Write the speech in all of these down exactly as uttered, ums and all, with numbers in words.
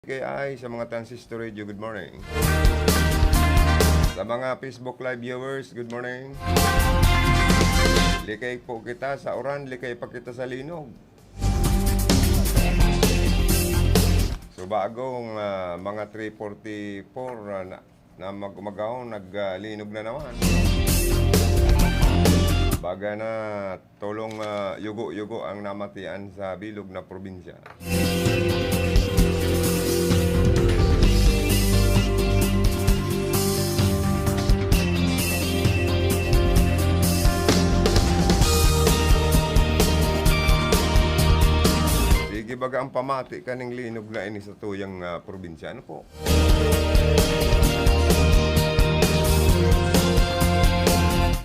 Kay ay sa mga Transistor Radio, good morning. Sa mga Facebook Live viewers, good morning. Likay po kita sa uran, likay pa kita sa linog. So, bagong, ah, mga three forty-four, ah, na, na mag-, umagahon, nag, ah, linog na naman. Baga na tolong, ah, yugo-yugo ang namatian sa bilog na probinsya. Sige, baga ang pamati kaning linog na ini sa tuyang, ah, probinsya. Ano po?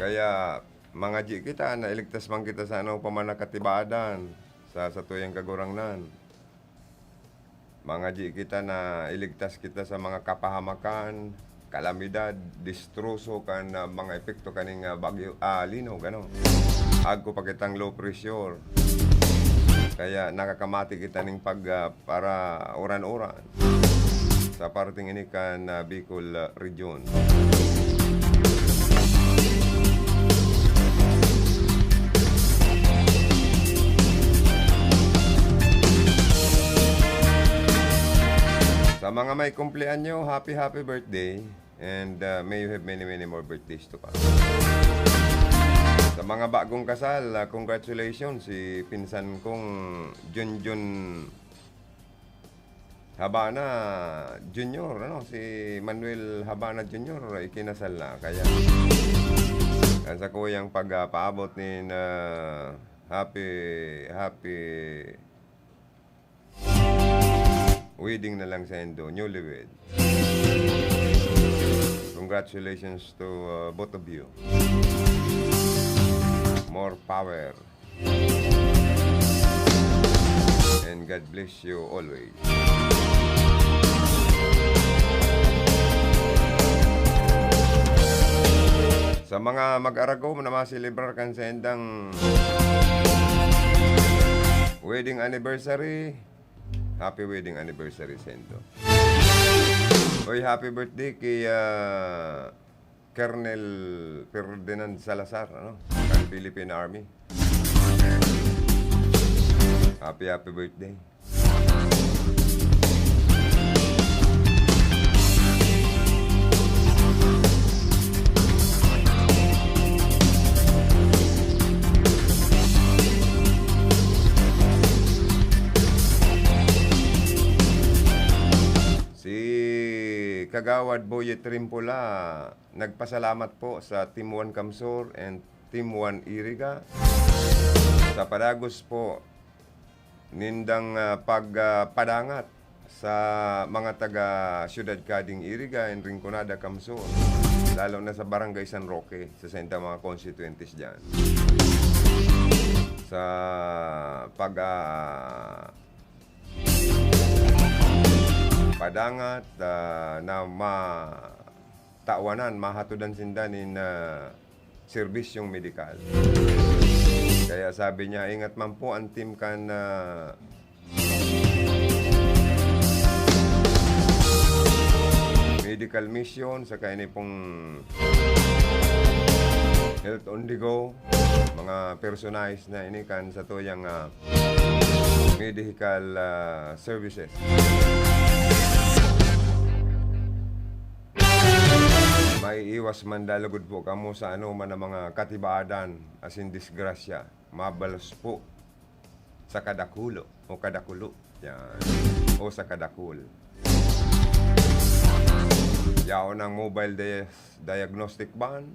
Kaya, mangadyi kita na iligtas man kita sa ano pa man na katibadan sa satuyang Kagurangnan. Mangadyi kita na iligtas kita sa mga kapahamakan, kalamidad, distroso kan, ah, mga epekto kaning, ah, bagyo, ah, linog, ano. Agko pa kitang low pressure. Kaya nakakamati kita ning pag, ah, para uran-uran sa parting ini kan, ah, Bicol, ah, Region. Sa mga may kumpleanyo, happy, happy birthday. And, ah, may you have many, many more birthdays to come. Sa mga bagong kasal, ah, congratulations. Si pinsan kong Junjun Habana Junior, ano, si Manuel Habana Junior, ikinasal na. Kaya, ang sakuyang pag, ah, paabot nin, ah, happy, happy wedding na lang saindo, newlywed. Congratulations to, uh, both of you. More power. And God bless you always. Sa mga mag-aragom na maselebrar kan saindang wedding anniversary, happy wedding anniversary saindo. Oy, happy birthday kay, ah, Colonel Ferdinand Salazar, ano, kan Philippine Army. Happy, happy birthday. Si Kagawad Boyet Rimpola, nagpasalamat po sa Team One Kamsur and Team One Iriga sa padagos po nindang, ah, pag, ah, padangat sa mga taga Siyudad Kading Iriga and Rinconada, Kamsur, lalo na sa Barangay San Roque, sa saindang mga constituentes diyan. Sa pag, ah, padangat, ah, na ma-, tawanan, mahatodan sinda nin, ah, serbisyong medikal. Kaya sabi niya, ingat man po ang team kan, ah, medical mission, saka ini pong Health on the Go, mga personalized na ini kan satuyang, ah, medical, ah, services. Maiiwas man dalugod po kamo sa anoman na mga katibadan asin disgrasya. Mabalos po sa kadakulo o kadakulo. Yan. O sa kadakul. Yaon ang mobile dias-, diagnostic van.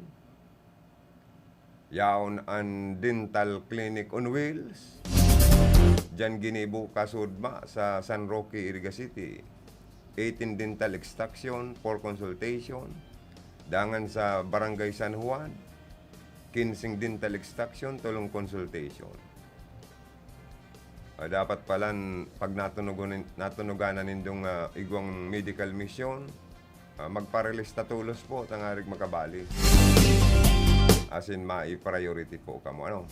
Yaon an dental clinic on wheels. Diyan ginibo kasudma sa San Roque, Iriga City. Eighteen dental extraction, four consultation. Dangan sa Barangay San Juan, kinseng dental extraction, tolong consultation. Ah, dapat palan, pag natunugon nin-, natunugan na nindong, ah, igwang medical mission, ah, magparelista tolos po, tangarig makabali. Asin mai-priority po kamo, ano?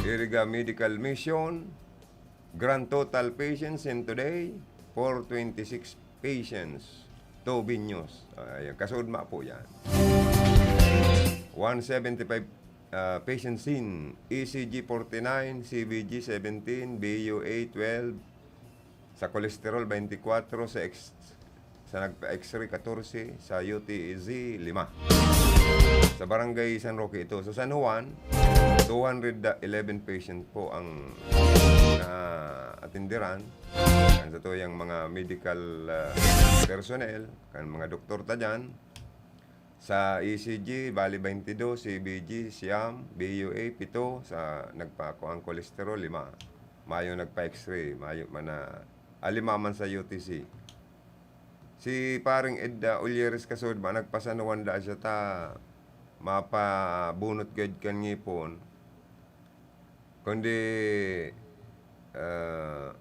Iriga Medical Mission, Grand total patients in today, four twenty-six patients, two venues. Ayan, kasudma po yan. One seventy-five, ah, patients in, E C G forty-nine, C B G seventeen, B U A twelve, sa cholesterol twenty-four, sa ex-, sa nagpa-X-ray, katorse, sa U T Z, lima. Sa Barangay San Roque ito. Sa San Juan, two hundred eleven patient po ang naatenderan. Kan sa tuyang mga medical, ah, personnel, kan mga doktor ta dyan. Sa E C G, bali twenty-two, C B G, siyam, B U A, pito, sa nagpa-, ang cholesterol, lima. Mayo nagpa-X-ray, mayo man na, ah, lima man sa U T C. Si Paring Ed, ah, Ulyeres kasud ba, nagpa-San Juan da siya ta mapabunot gad kan ngipon. Kundi, ah,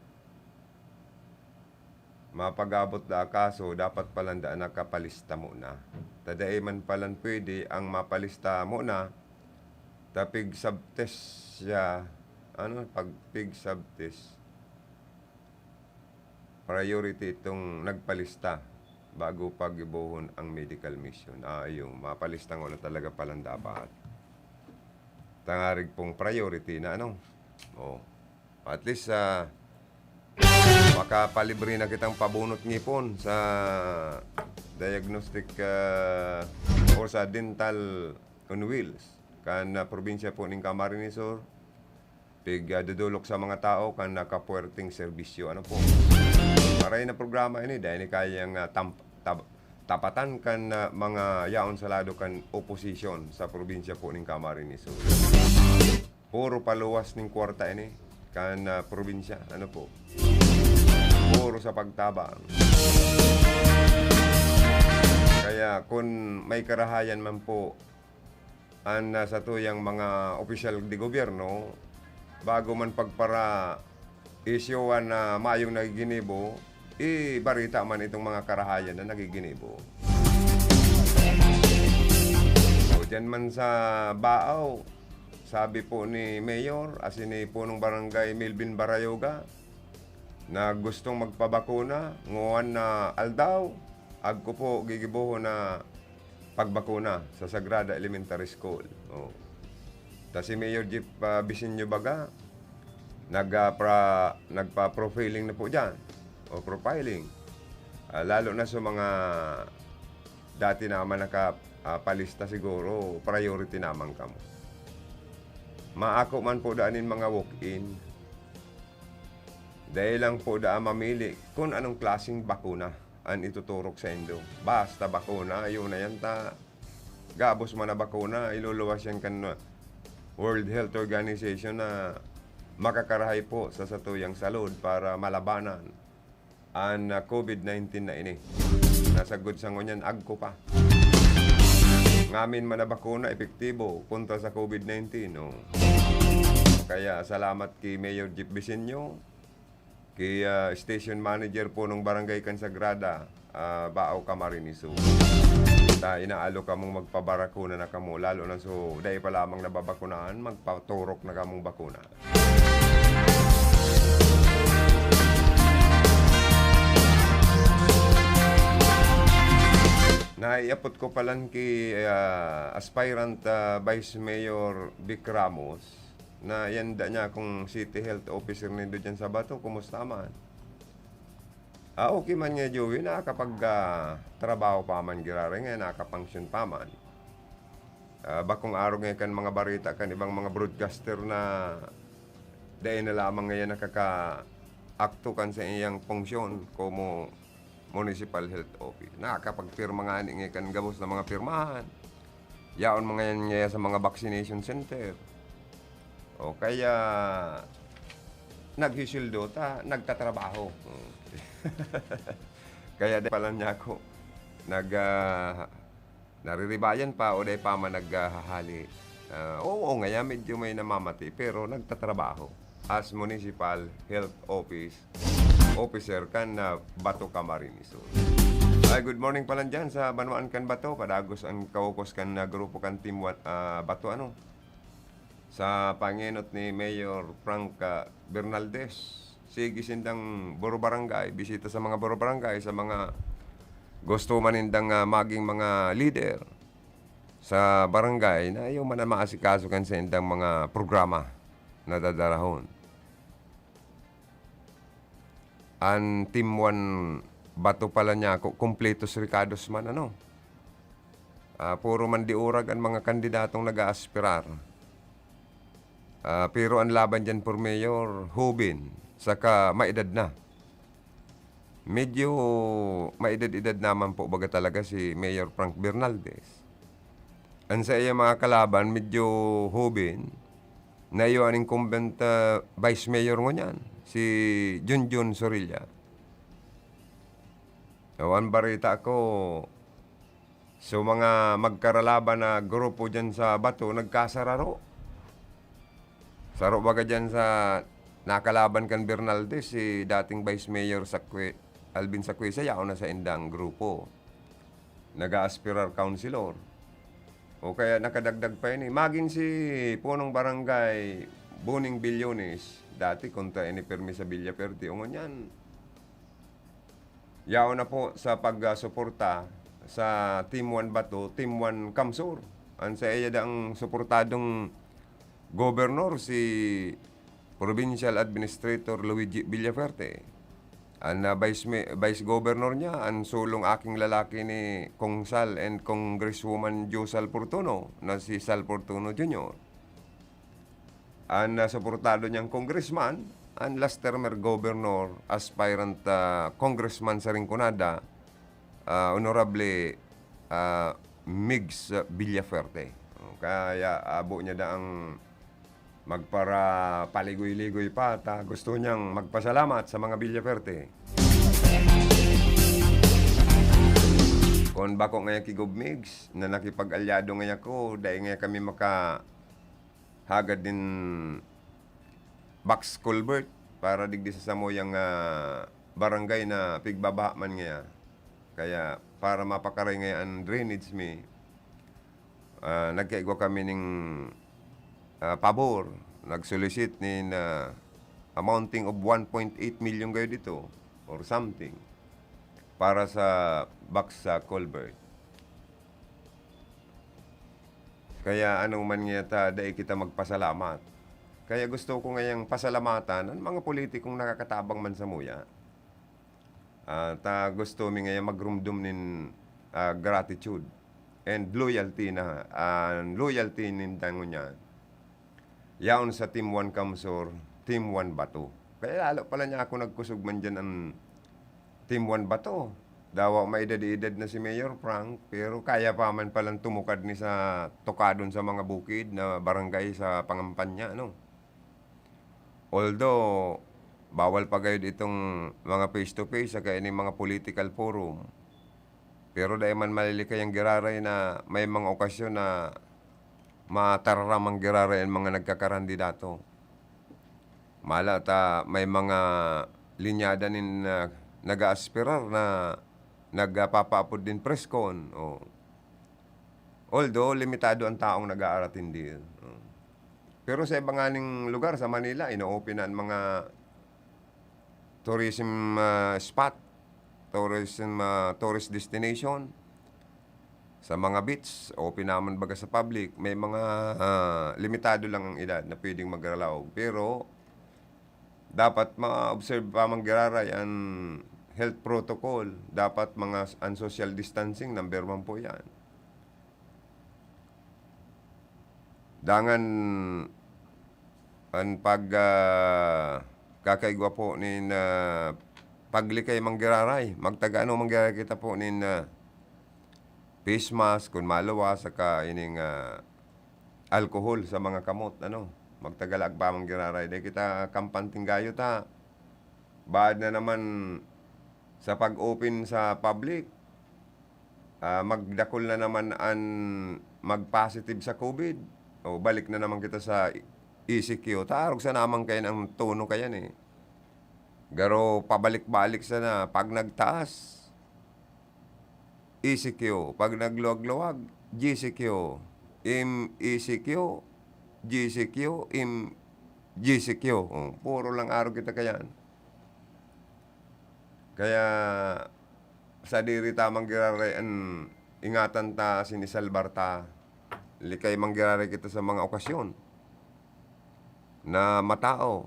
mapag-abot da kaso, dapat palan da nakapalista muna. Ta dai man palan pwede ang mapalista muna, ta pig-subtest siya. Ano, pag pig-subtest, priority itong nagpalista bago pagibohon ang medical mission. Ah, ayun, mapalista ngona talaga palan dapat. Tangarig pong priority na, ano? Oh. At least, ah, makapalibre na kitang pabunot ngipon sa diagnostic, ah, or sa dental on wheels kan, ah, probinsya po ning Camarines Sur. Pig, ah, dudulok sa mga tao kan nakapuwerteng serbisyo. Ano po? Maray na programa ini, dahil ni kayang, ah, tam-, tab-, tapatan kan, ah, mga yaon sa lado kan oposisyon sa probinsya po ning Camarines Sur. Puro paluwas ning kwarta ini kan, ah, probinsya. Ano po? Puro sa pagtabang. Kaya kun may karahayan man po an, ah, satuyang mga opisyal de gobyerno, bago man pagpara-isyuhan na mayong nagiginibo, ibarita man itong mga karahayan na nagiginibo. O, diyan man sa Baaw, sabi po ni Mayor, asin ni Punong Barangay Melvin Barayoga, na gustong magpabakuna, ngawang na aldaw, agko po gigibohon na pagbakuna sa Sagrada Elementary School. Oh. Ta si Mayor Jeff, ah, Bisinyo baga, nag, ah, pra-, nagpa-profiling na po diyan, o profiling. Ah, lalo na sa mga dati naman naka, ah, palista, siguro priority naman kamo. Maako man po daan nin mga walk-in. Dai lang po daan mamili kun anong klaseng bakuna an ituturok saindo. Basta bakuna, iyo na yan ta. Gabos man na bakuna, iluluwas yan kan World Health Organization na makakarahay po sa satuyang salud para malabanan an, ah, COVID nineteen na ini. Nasagod sa ngunyan, agko pa. Ngamin man na bakuna, epektibo kontra sa COVID nineteen, oh. Kaya salamat ki Mayor Jeff Bisinyo, ki, ah, station manager po ng barangay kan Sagrada, ah, Baaw, Camarines Sur. Ta inaalo kamong magpabakuna na kamo, lalo na so, dai pa lamang nababakunahan, magpaturok na kamong bakuna. Naiapot ko palan ki, ah, aspirant, ah, Vice Mayor Vic Ramos na yanda niya kung City Health Officer nindo dyan sa Bato, kumusta man? Ah, okay man nga, Joey, nakakapag, ah, trabaho pa man giraray nga, nakakapangsyon pa man. Ah, bakong arog nga kan mga barita kan ibang mga broadcaster na dai na lamang ngayon nakakaakto kan sa iyang funksyon komo Municipal Health Office. Nakakapagpirma nga ni nga kan gabos na mga pirmahan. Yaon mga yan nga sa mga vaccination center. O kaya, naghisildo ta, nagtatrabaho. Kaya dai palan niya ako nag, ah, nariribayan pa o dai pa man naghahali. Ah, oo, ngaya medyo may namamati, pero nagtatrabaho as Municipal Health Office Officer kan, ah, Bato, Camarines Sur. Ay, good morning palan dyan sa banwaan kan Bato. Padagos ang kaukos kan, ah, grupo kan Team One, ah, Bato, ano? Sa pangenot ni Mayor Frank, ah, Bernaldez, Sige sindang buro barangay, bisita sa mga buro barangay, sa mga gusto man nindang, ah, maging mga leader sa barangay na iyo man ang maasikaso kan saindang mga programa na dadarahon. An Team One Bato pala niya, ku-, kumpletos rekados man, ano? Ah, puro mandiurag an mga kandidatong nag-aaspirar. Ah, pero an laban diyan for mayor, hoben, saka maedad na. Medyo maedad-edad naman po baga talaga si Mayor Frank Bernaldez. An saiyang mga kalaban, medyo hoben, na iyo an incumbent, ah, vice mayor ngunyan, si Junjun Sorilla. So, an barita ko, so, mga magkaralaban na grupo diyan sa Bato, nagkasararo. Saro baga diyan sa nakalaban kan Bernaldez, si dating Vice Mayor Sacue-, Alvin Sacue, sa yaon na saindang grupo. Nag-aaspirar councilor. O kaya nakadagdag pa ini. Magin si punong barangay Boning Billones, dati kontra ini pirmi sa Villaferte. O ngunyan, yaon na po sa pagsuporta sa Team One Bato, Team One Kamsur. An saiya daang suportadong gobernador, si Provincial Administrator Luigi Villafuerte. An, ah, vice ma-, vice governor niya, an sulong aking lalaki ni Kong Sal and Congresswoman Jo Sal Fortuno, na si Sal Fortuno Junior. An, ah, suportado niyang congressman, an last termer governor, aspirant, ah, congressman sa Rinconada, ah, Honorable, ah, Migs Villafuerte. Kaya abo niya daang magparapaligoy-ligoy pa ta gusto niyang magpasalamat sa mga Villafuerte. Kun bako ngaya ki Gob Migs na nakipag-alyado ngaya ko, dai ngaya kami maka hagad nin box culvert para digdi sa samuyang, ah, barangay na pigbabaha man ngaya. Kaya para mapakaray ngaya an drainage mi, ah, nagkaigwa kami ning, ah, pabor, nag-solicit nin, ah, amounting of one point eight million gayo dito or something para sa box, ah, culvert. Kaya ano man ngaya ta, dai kita magpasalamat. Kaya gusto ko ngayang pasalamatan an mga politikong nakakatabang man samuya. Ah, ta gusto mi ngaya magrumdom nin, ah, gratitude and loyalty na, ah, loyalty ninda ngunyan. Yaon sa Team One Kamsur, Team One Bato. Kaya lalo pala niya ako nagkusog man dyan ang Team One Bato. Dawa maedad-edad na si Mayor Frank, pero kaya pa man palang tumukad ni sa tukadon sa mga bukid na barangay sa pangampanya, no? Although, bawal pa gayud itong mga face-to-face saka ining mga political forum. Pero dai man malilikay ang giraray na may mga okasyon na matararam ang giraray ang mga nagkakarandidato. Mala ta may mga linyada nin, ah, nag-aaspirar na nagpapaapod nin press con, o. Although, limitado ang taong nag-aartindi, o. Pero sa iba nganing lugar, sa Manila, ino-open na ang mga tourism, ah, spot, tourism, ah, tourist destination. Sa mga beach, open naman baga sa public. May mga, ah, limitado lang ang edad na pwedeng magralaog. Pero dapat ma-observe pa man giraray an health protocol. Dapat mga, an social distancing, number one po yan. Dangan an pag, ah, kakaigwa po nin, ah, paglikay man giraray. Magtaga ano man giraray kita po nin, ah, face mask kun maluwas, saka ining, ah, alcohol sa mga kamot, ano. Magtagalaag pa man giraray. Dai kita kampanting gayo ta. Baad na naman sa pag-open sa public, ah, magdakul na naman an mag-positive sa COVID. O, balik na naman kita sa E C Q. Tarog sa naman kayan ang tono kayan, eh. Garo pabalik-balik sana. Pag nagtaas, E C Q. Pag nagluwag-luwag, G C Q. M E C Q, G C Q, M G C Q. Oh, puro lang arog kita kayan. Kaya sadiri ta man giraray an ingatan ta asin isalbar ta. Likay man giraray kita sa mga okasyon na matao.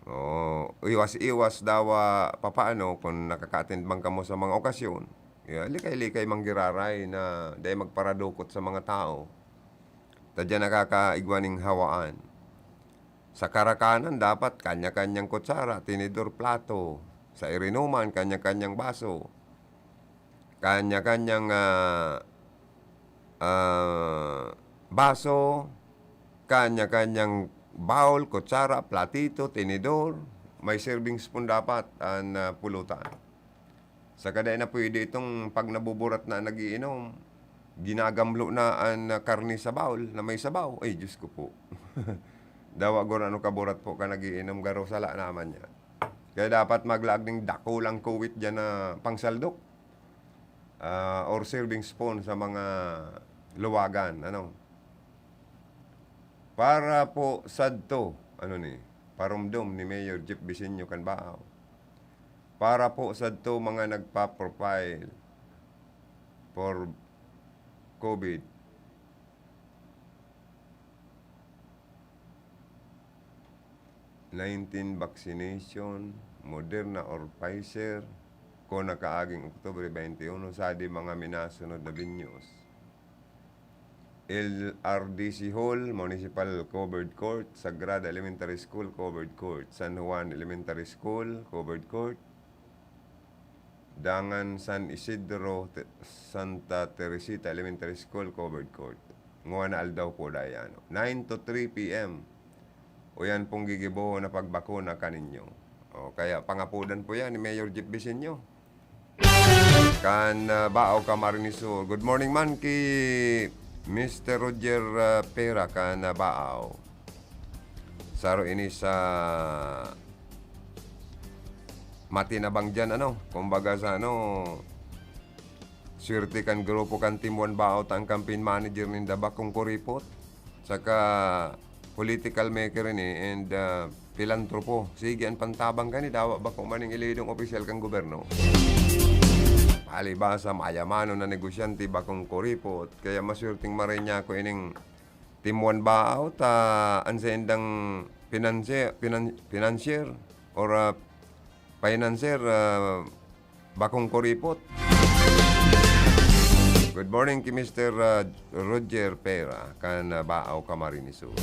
O, iwas-iwas daw, ah, papaano kun nakaka-attend man kamo sa mga okasyon. Kaya likay-likay man giraray na dai magparadukot sa mga tao. Ta diyan nakakaigwa ning hawaan. Sa karakanan, dapat kanya-kanyang kutsara, tinidor, plato. Sa irinuman, kanya-kanyang baso. Kanya-kanyang, ah, ah, baso, kanya-kanyang bowl, kutsara, platito, tinidor. May serving spoon dapat an, ah, pulutan. Saka dai na pwede itong pag nabuburat na an nag-iinom, ginagamlo na an, ah, karne sa bowl na may sabaw. Ay, Diyos ko po. Dawa gurano kaburat po kan nag-iinom, garo sala naman niya. Kaya dapat maglaag ning dakulang kuwit diyan na pangsaldok, ah, or serving spoon sa mga luwagan, ano. Para po sadto, ano ni, parumdom ni Mayor Jeff Bisinio kan Baao. Para po sadto mga nagpa-profile for COVID nineteen vaccination, Moderna or Pfizer, kon nakaaging Oktubre twenty-one, sadi mga minasunod na venues. L R D C Hall, Municipal Covered Court, Sagrada Elementary School, Covered Court, San Juan Elementary School, Covered Court, dangan San Isidro, Te-, Santa Teresita Elementary School, Covered Court. Ngona aldaw po dai, ano, nine to three P M. O yan pong gigibo na pagbakuna kaninyo. O, kaya pangapodan po yan ni Mayor Jeff Bisinio. Kan, ah, Baao, Camarines Sur. Good morning man ki Mister Roger, ah, Pera kan, ah, Baao. Saro ini sa matinabang diyan, ano, kumbaga sa, ano, swerte kan grupo kan Team One Baao ta an campaign manager ninda bakong kuripot, saka political maker ini and, ah, pilantropo. Sige an pantabang kani, dawa bako man ning ilidong opisyal kan gobyerno. Palibasa, mayamanon na negosyante, bakong kuripot, kaya maswerteng Mariñaco ining Team One Baao ta an saindang pinanse-, pinan-, financier or, ah, financier, ah, bakong kuripot. Good morning ki Mister, ah, Roger Pera kan, ah, Baao, Camarines Sur.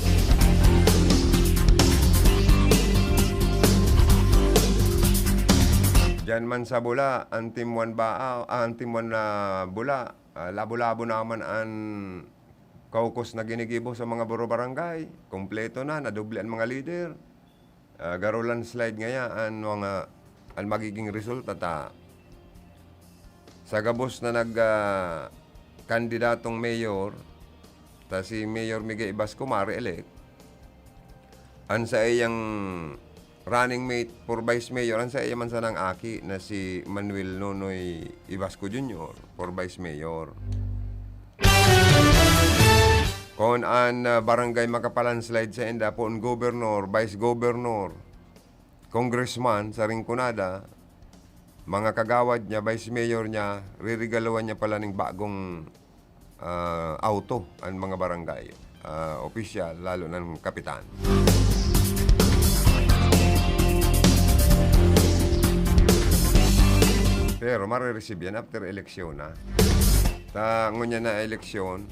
Diyan man sa Bula, an Team One Baao, ah, an Team One na Bula, ah, labo-labo naman an kaukos na ginigibo sa mga buro barangay. Kompleto na, nadoble an mga lider. Ah, garo landslide ngaya an mga, an magiging resulta ta sa gabos na nag, ah, kandidatong mayor, ta si Mayor Miguel Ibasco ma-re-elect. An saiyang running mate for vice mayor, an saiya man sanang aki na si Manuel Nonoy Ibasco Junior for vice mayor. Kun an, ah, barangay makapalandslide sainda, poon gobernador, vice governor, congressman sa Rinconada, mga kagawad niya, vice mayor niya, reregaluhan niya pala ning bagong, ah, auto an mga barangay, ah, opisyal, lalo na an kapitan. Pero mare-receive yan after eleksyon, ha. Ta, ngunyan na eleksyon,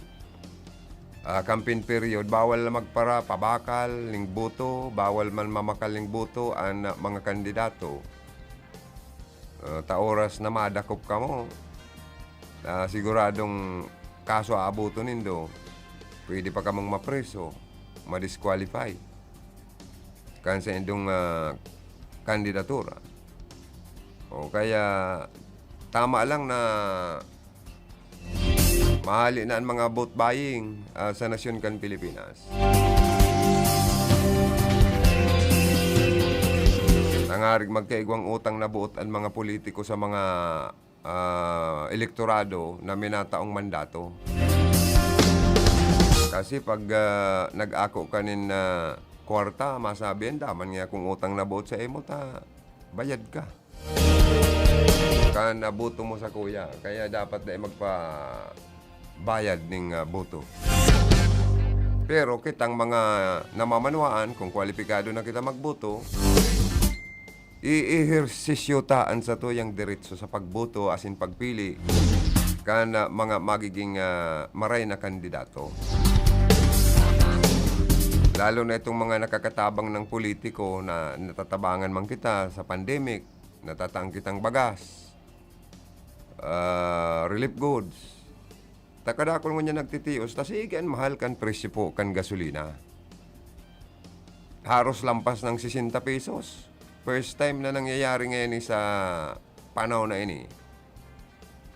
ah, campaign period, bawal na magpara-, pabakal ning boto, bawal man mamakal ning boto an, ah, mga kandidato. Ah, ta oras na madakop kamo, ah, siguradong kaso aaboton nindo, pwede pa kamong mapreso, ma-disqualify kan saindong, ah, kandidatura. O kaya, tama lang na mahali na an mga vote buying, ah, sa nasyon kan Pilipinas. Tangarig magkaigwang utang na boot an mga politiko sa mga, ah, elektorado na minataong mandato. Kasi pag, ah, nag-ako ka nin, ah, kwarta, masabi, "Andaman nga akong utang na boot sa imo, ta bayad ka." Kan, ah, boto mo sakuya, kaya dapat dai magpabayad ning, ah, boto. Pero kitang mga namamanwaan, kung kwalipikado na kita magboto, i-ehersisyo ta an satuyang diretso sa pagboto asin pagpili kan, ah, mga magiging, ah, maray na kandidato. Lalo na itong mga nakakatabang ng politiko na natatabangan man kita sa pandemic, natataang kitang bagas, ah, relief goods. Ta kadakul ngunyan nagtitios, ta sige an mahal kan presyo po kan gasolina. Haros lampas ng sesenta pesos. First time na nangyayari ngayon sa panahon na ini,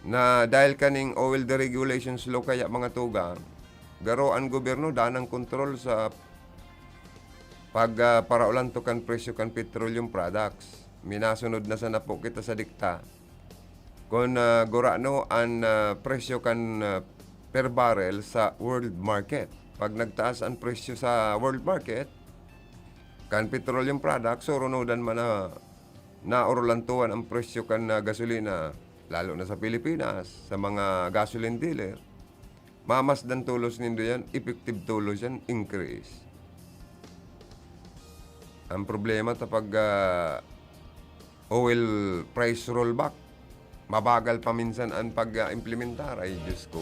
na dahil kaning oil deregulations law kaya, mga tugang, garo an gobyerno danang kontrol sa pag, ah, paraulanto kan presyo kan petroleum products. Minasunod na sana po kita sa dikta kun, ah, gurano an, ah, presyo kan, ah, per barrel sa world market. Pag nagtaas an presyo sa world market, kan petroleum products, surunodan man na naorolantuan ang presyo kan, ah, gasolina, lalo na sa Pilipinas, sa mga gasoline dealer, mamasdan tolos nindo yan, effective tolos yan, increase. Ang problema ta pag, ah, oil price rollback, mabagal pa minsan an pag, ah, implementar. Ay, Diyos ko.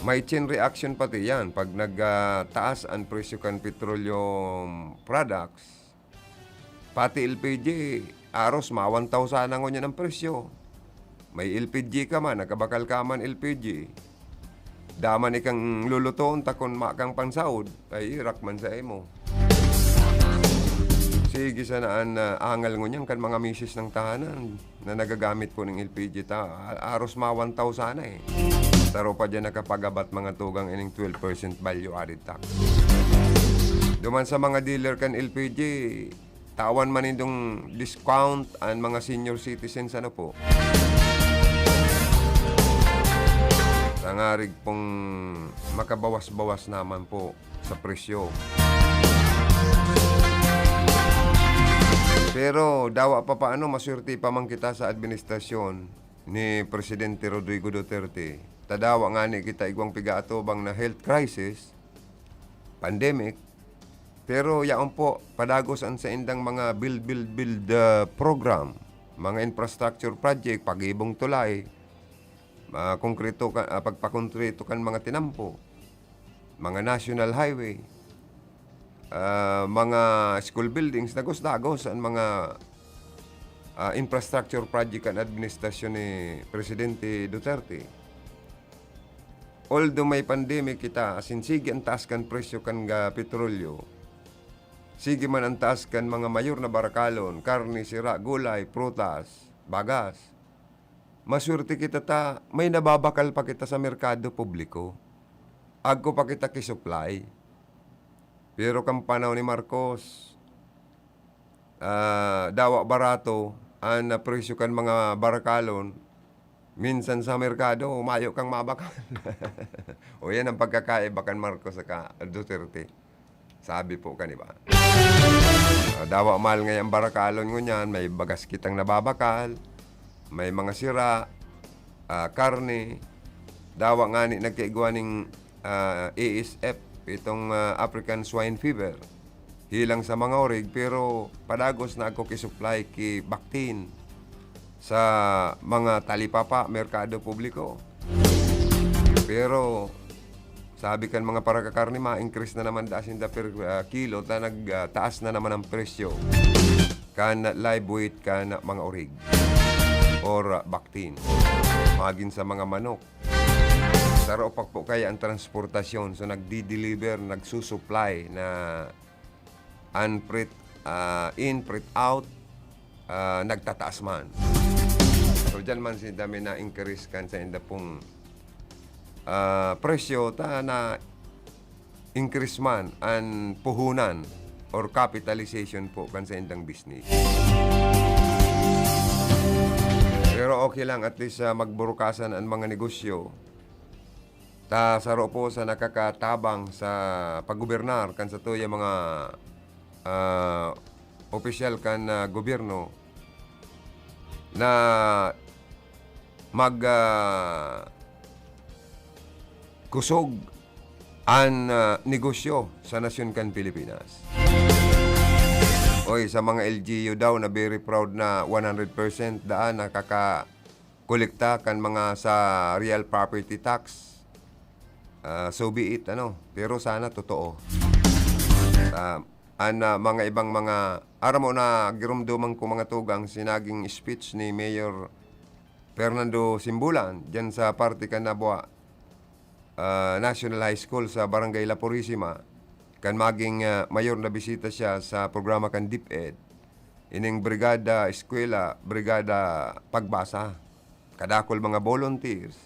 May chain reaction pati yan pag nag, ah, taas an presyo kan petroleum products. Pati L P G, aros, ma-one thousand na ngunyan ang presyo. May L P G ka man, nakabakal ka man L P G. Daman ikang lulutoon ta kun ma kang pansaod, ay irak man sa imo. Sige sana an, ah, angal ngunyan kan mga misis ng tahanan na nagagamit po ning L P G ta, a-, aros ma-one thousand sana eh. Saro pa diyan nakapagabat mga tugang ining twelve percent value added tax. Duman sa mga dealer kan L P G, tawan man nindong discount an mga senior citizens, ano po. Tangarig pong makabawas-bawas naman po sa presyo. Pero dawa pa paano, maswerte pa man kita sa administrasyon ni Presidente Rodrigo Duterte. Ta dawa ngani kita igwang pigaatubang na health crisis, pandemic, pero yaon po, padagos an saindang mga build, build, build, ah, program, mga infrastructure project, pagibong tulay, ah, konkreto ka, ah, pagpakonkreto kan mga tinampo, mga national highway, ah, mga school buildings, dagos-dagos an mga, ah, infrastructure project kan administrasyon ni Presidente Duterte. Although may pandemic kita, asin sige an taas kan presyo kan ga petrolyo, sige man an taas kan mga mayor na barakalon, karne, sira, gulay, prutas, bagas, maswerte kita ta may nababakal pa kita sa merkado publiko. Agko pa kita ki-supply. Pero kan panahon ni Marcos, ah, dawa barato an, ah, presyo kan mga barakalon. Minsan sa merkado, mayo kang mabakal. O, yan ang pagkakaiba kan Marcos saka Duterte. Sabi po kan iba. Ah, dawa mahal ngayang barakalon ngunyan, may bagas kitang nababakal, may mga sira, ah, karne. Dawa ngani nagkaigwa ning, ah, A S F, itong, ah, African Swine Fever. Hilang sa mga orig, pero padagos na ako ki-supply ki Bactin sa mga talipapa, merkado publiko. Pero sabi kan mga parakakarne, ma-increase na naman da sinda per, ah, kilo, ta nag, ah, taas na naman ang presyo kan live weight kan mga orig or, ah, Bactin. Magin sa mga manok. Saro pa po kaya ang transportasyon. So, nagdi-deliver, nagsusupply na an freight, ah, in, freight out, ah, nagtataas man. So, diyan man sinda may na-increase kan sainda pong, ah, presyo, ta na-increase man an puhunan or capitalization po kan saindang business. Pero okay lang, at least, ah, magburukasan an mga negosyo. Ta saro po sa nakakatabang sa paggobernar kan satuyang mga, ah, opisyal kan, ah, gobyerno, na mag, ah, kusog an, ah, negosyo sa nasyon kan Pilipinas. Oy, sa mga L G U daw na very proud na one hundred percent daan nakakakolekta kan mga sa real property tax. Ah, so be it, ano, pero sana totoo. Ah, an, ah, mga ibang mga, aram mo na giromdoman ko mga tugang si naging speech ni Mayor Fernando Simbulan diyan sa parte kan Nabua, ah, National High School sa Barangay La Purisima, kan maging, ah, mayor na bisita siya sa programa kan DepEd. Ining Brigada Eskwela, Brigada Pagbasa. Kadakol mga volunteers,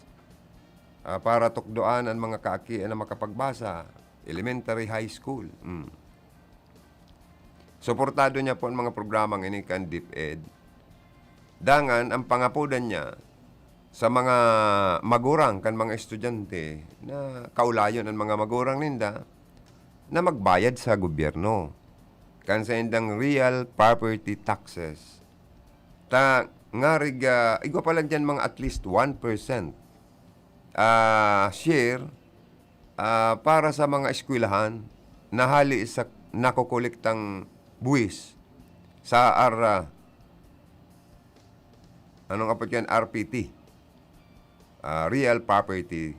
ah, para tukdoan an mga kaakian na makapagbasa, elementary, high school. Mm. Suportado niya po ang mga programang ini kan DepEd. Dangan, ang pangapodan niya sa mga magurang kan mga estudyante na kaulayon ang mga magurang ninda na magbayad sa gobyerno kan saindang real property taxes. Ta ngarig, ah, igwa pa lang diyan mga at least one percent, ah, share, ah, para sa mga eskwelahan na hali sa nakokolektang buwis sa ar-, ah, anong apod yan? R P T. Ah, real property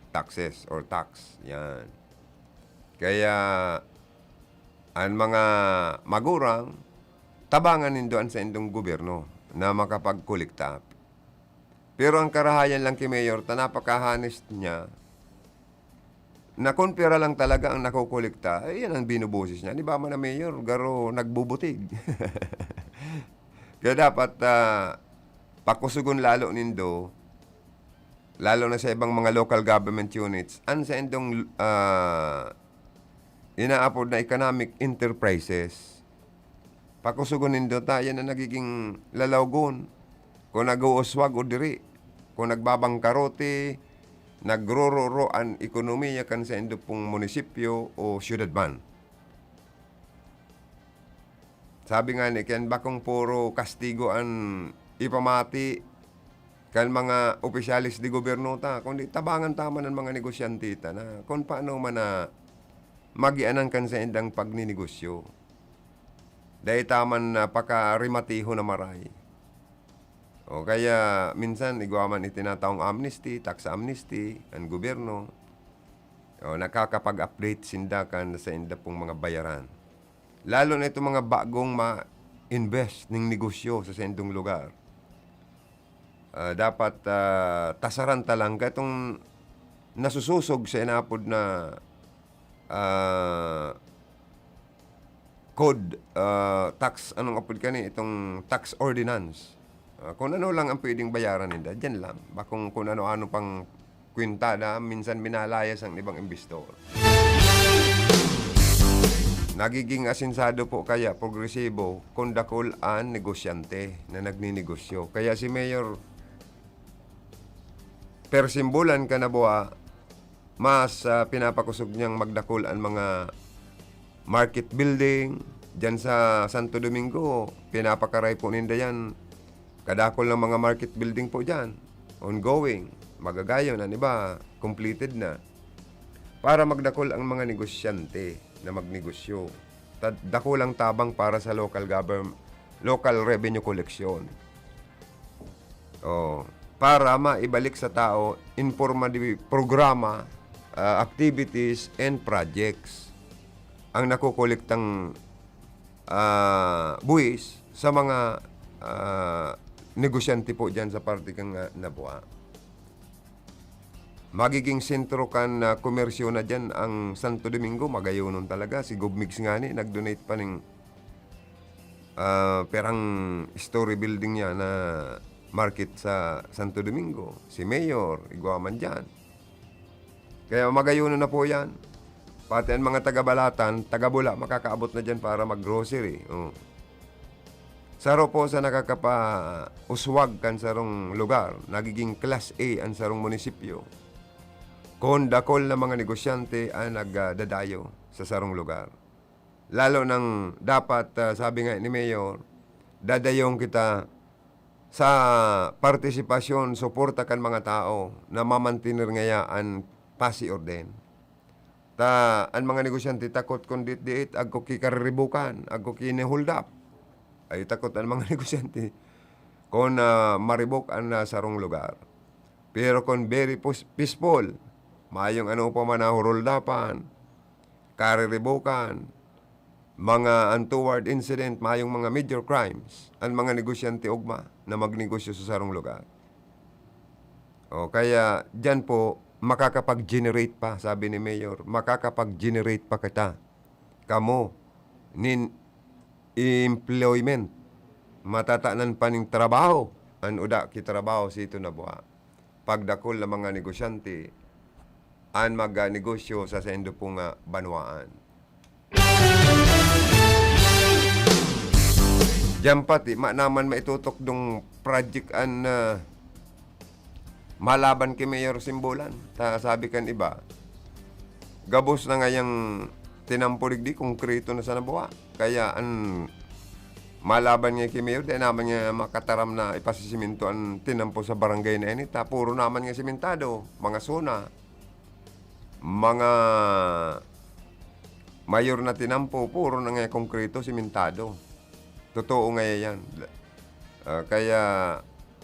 taxes or tax. Yan. Kaya, an mga magurang, tabangan nindo an saindong gobyerno na makapagkolekta. Pero ang karahayan lang ki Mayor, ta napaka-honest niya, na kun pira lang talaga ang nakokolekta, eh, yan ang binuboses niya. Di ba man na Mayor, garo nagbubutig. Kaya dapat, ah, pakusugon lalo nindo, lalo na sa ibang mga local government units, an saindong, ah, inaapod na economic enterprises. Pakusugon nindo ta, yan ang nagiging lalawgon. Kung nag-uuswag o diri, kung nagbabangkarote, nagrororo an ekonomiya kan saindo pong munisipyo o syudad man. Sabi nga ni Ken, bakong puro kastigo an ipamati kan mga opisyales de gobyerno ta, kundi tabangan ta man an mga negosyante ta na kun paano man na magianan kan saindang pagninegosyo. Dai ta man na pakarimatiho na maray. O kaya minsan igwa man itinataong amnesty, tax amnesty, an gobyerno. O, nakakapag-update sinda kan sainda pong mga bayaran. Lalo na itong mga bagong ma-invest ning negosyo sa saindong lugar. Ah, dapat, ah, tasaran ta lang ka itong nasusosog sa inapod na, ah, code, ah, tax, anong apod kani? Itong tax ordinance. Ah, kung ano lang ang pwedeng bayaran ninda, dyan lang. Bakong kung ano-ano pang kwintada, minsan minalayas ang ibang imbestor. Nagiging asensado po kaya progresibo kung dakul an negosyante na nagninegosyo. Kaya si Mayor Per Simbulan Kanabua, mas, ah, pinapakusog niyang magdakul an mga market building. Diyan sa Santo Domingo, pinapakaray po ninda yan. Kadakul ng mga market building po diyan. Ongoing. Magagayon, an iba, completed na. Para magdakul ang mga negosyante na magnegosyo. Tad-, dakul ang tabang para sa local government, local revenue collection. Oh, para maibalik sa tao in forma de programa, ah, activities and projects ang nakokolektang, ah, buwis sa mga, ah, negosyante po diyan sa parte kan, ah, Nabua. Magiging sentro kan, ah, komersyo na diyan ang Santo Domingo, magayonon talaga. Si Gov Migs ngani nag-donate pa ning, ah, perang story building niya na market sa Santo Domingo. Si Mayor, igwa man diyan. Kaya magayonon na po yan. Pati ang mga taga Balatan, taga Bula, makakaabot na diyan para mag-grocery. Oh. Saro po sa nakakapauswag kan sarong lugar, nagiging class A an sarong munisipyo. Kun dakul na mga negosyante an nagdadayo sa sarong lugar. Lalo nang dapat, ah, sabi nga ni Mayor, dadayong kita sa partisipasyon, suporta kan mga tao na mamantener ngaya an pasi orden. Ta an mga negosyante takot kun diit-diit, agko ki kariribukan, agko ki ni-hold up. Ay takot an mga negosyante kun, ah, maribok an, ah, sarong lugar. Pero kun very pus-, peaceful, mayong ano pa man na huruldapan, kariribukan, mga untoward incident, mayong mga major crimes, an mga negosyante ugma na magnegosyo sa sarong lugar. O, kaya diyan po, makakapag-generate pa, sabi ni Mayor, makakapag-generate pa kita, kamo, nin employment, matatanan pa ning trabaho, an uda ki trabaho sito na buha. Pagdakul na mga negosyante, an magnegosyo sa saindo pong, ah, banwaan. Diyan pati, ma-, naman maitutok dong project an, ah, malaban ki Mayor Simbulan. Ta sabi kan iba, gabos na ngayang tinampo digdi, konkreto na sa nabuha. Kaya an malaban nga ki Mayor, di naman nga makataram na ipasisimento an tinampo sa barangay na ini. Ta puro naman nga simentado, mga sona, mga mayor na tinampo, puro na nga konkreto, simentado. Totoo nga yan. Ah, kaya,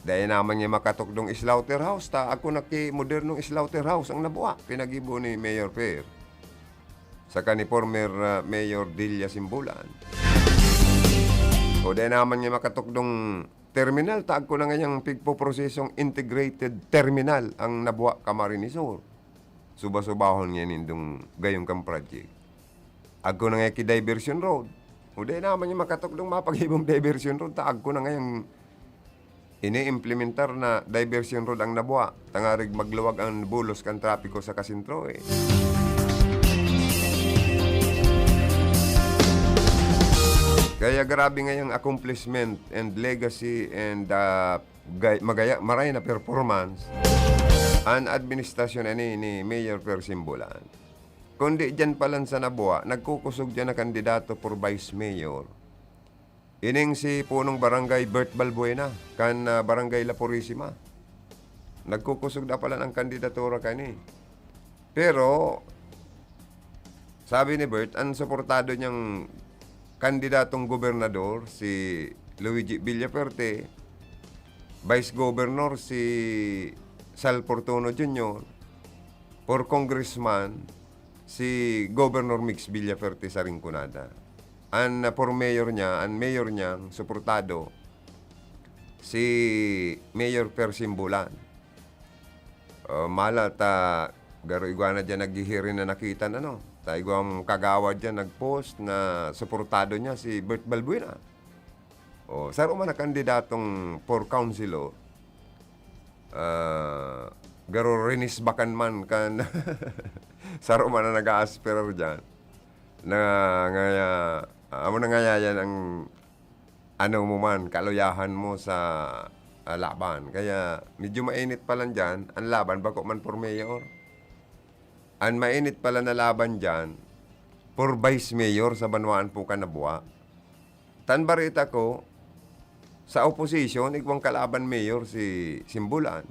dai naman nga makatukdong slaughterhouse, ta ako na ki modernong slaughterhouse ang nabuha, pinagibo ni Mayor Per. Saka ni former, ah, Mayor Delia Simbulan. O dai naman nga makatukdong terminal, ta agko na ngayang pigpoprosesong integrated terminal ang nabuha Camarinesor. Suba-subahon nga nindong gayong kan project. Agko na nga ki diversion road. O dai naman nga makatukdong mapagibong diversion road, ta agko na ngayang ini-implementar na diversion road ang nabuha, tangarig magluwag an bulos kan trapiko sa kasentro, eh. Kaya grabe ngayang accomplishment and legacy and, ah, gay-, magaya-, maray na performance an administrasyon ani ni Mayor Per Simbulan. Kundi diyan pa lang sa nabuha, nagkukusog diyan na kandidato for vice mayor. Ining si punong barangay Bert Balbuena, kan, ah, barangay La Purisima. Nagkukusog na pala ang kandidatura kani. Pero, sabi ni Bert, ang suportado niyang kandidatong gobernador, si Luigi Villafuerte, Vice Governor, si Sal Fortuno Junior, for congressman, si Governor Mix Villafuerte sa Rinconada. An, ah, for mayor niya, an mayor niyang suportado, si Mayor Per Simbulan. Oh, mala ta, garo igwa na diyan naghihirin na nakitan, ano? Ta igwang kagawad diyan nag-post na suportado niya si Bert Balbuena. Oh, saro man na kandidatong for councilor, ah, garo rinisbakan man kan saro man na nag-aaspirar diyan. Na ngaya, amo na ngaya yan ang ano mo man, kaluyahan mo sa, ah, laban. Kaya medyo mainit pa lang diyan, ang laban bako man for mayor. An mainit pala na laban diyan, for vice mayor sa banwaan po kan nabuha. Tan barita ko, sa opposition, igwang kalaban mayor si Simbulan.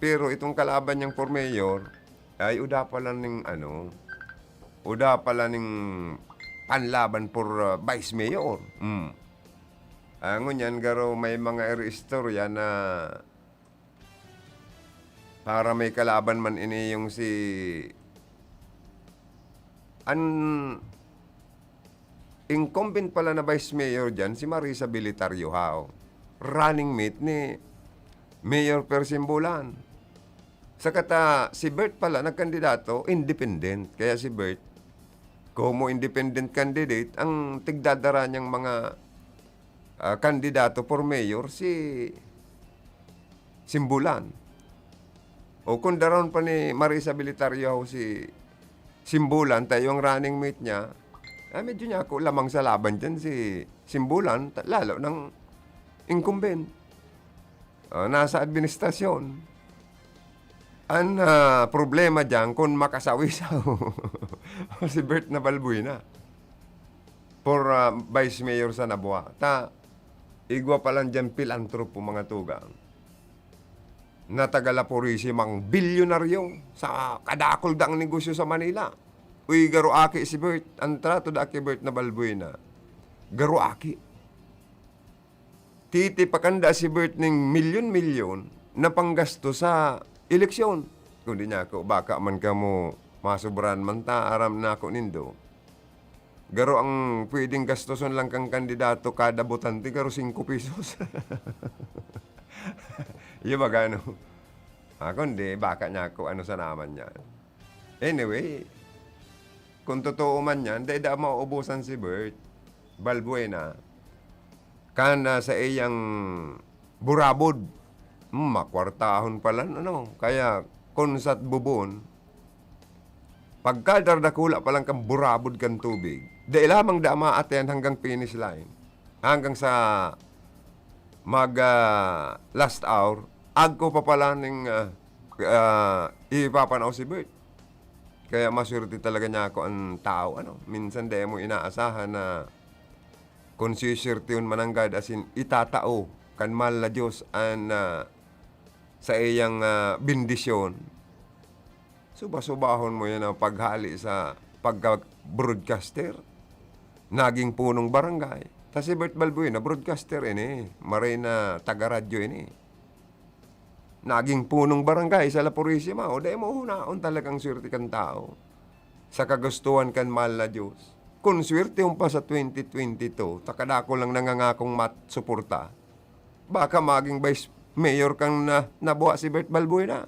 Pero itong kalaban niyang for mayor, ay uda pala ning ano, uda pala ning panlaban for, uh, vice mayor. Mm. Ah, ngunyan, garo may mga iri-istorya na para may kalaban man ini yung si, an incumbent pala na vice mayor diyan, si Marisa Belitario Hao. Running mate ni Mayor Per Simbulan. Saka ta, si Bert pala, nagkandidato, independent. Kaya si Bert, como independent candidate, ang tigdadara niyang mga, ah, kandidato for mayor, si Simbulan. O kung daron pa ni Marisa Belitario si Simbulan, tayo ang running mate niya, ah, medyo niya ako lamang sa laban dyan si Simbulan, ta-, lalo ng incumbent. Ah, nasa administrasyon. Ang, ah, problema dyan kung makasawisaw si Bert na Balbuena for, ah, vice mayor sa Nabua. Ta, Igwa pa lang diyan, pilantropo, mga tugang, na taga La Purisima, bilyonaryo sa kadakul dang negosyo sa Manila. Uy, garo aki si Bert. Ang trato da ki Bert na Balbuena, garo aki. Titipakan da si Bert ning milyon-milyon na panggasto sa eleksyon. Kundi niya ako, baka man kamo masubrahan man ta, aram na ako nindo. Garo ang pwedeng gastoson lang kan kandidato kada botante, garo singko pesos. Yung baga, no? Ah, kundi, baka niya ako, ano sa naman yan. Anyway, kung totoo man yan, dai da mauubusan si Bert Balbuena. Kan, ah, sa iyang burabod, hmm, makwartahon pala, ano? Kaya, kung sa bubon, pagka dardakula pa lang kan burabod kan tubig, dai lamang da maaten hanggang finish line. Hanggang sa mag, ah, last hour, agko pa pala ning, ah, ah, ipapanao si Bert. Kaya maswerte talaga niya ako ang tao, ano? Minsan dai mo inaasahan na kung siswertehon man nanggad, as in, itatao kan mahal na Diyos an, ah, saiyang, ah, bendisyon. Suba-subahon mo yan ang paghali sa pagka-broadcaster. Naging punong barangay. Ta si Bert Balbuena, broadcaster ini. Maray na taga-radyo ini. Naging punong barangay sa La Purisima. O, dai mo hunaon talagang swerte kan tao sa kagustuhan kan mahal na Diyos. Kung swerte pa sa twenty twenty-two, ta kadako lang nangangakong mat-, suporta, baka maging vice mayor kang na, nabuha si Bert Balbuena.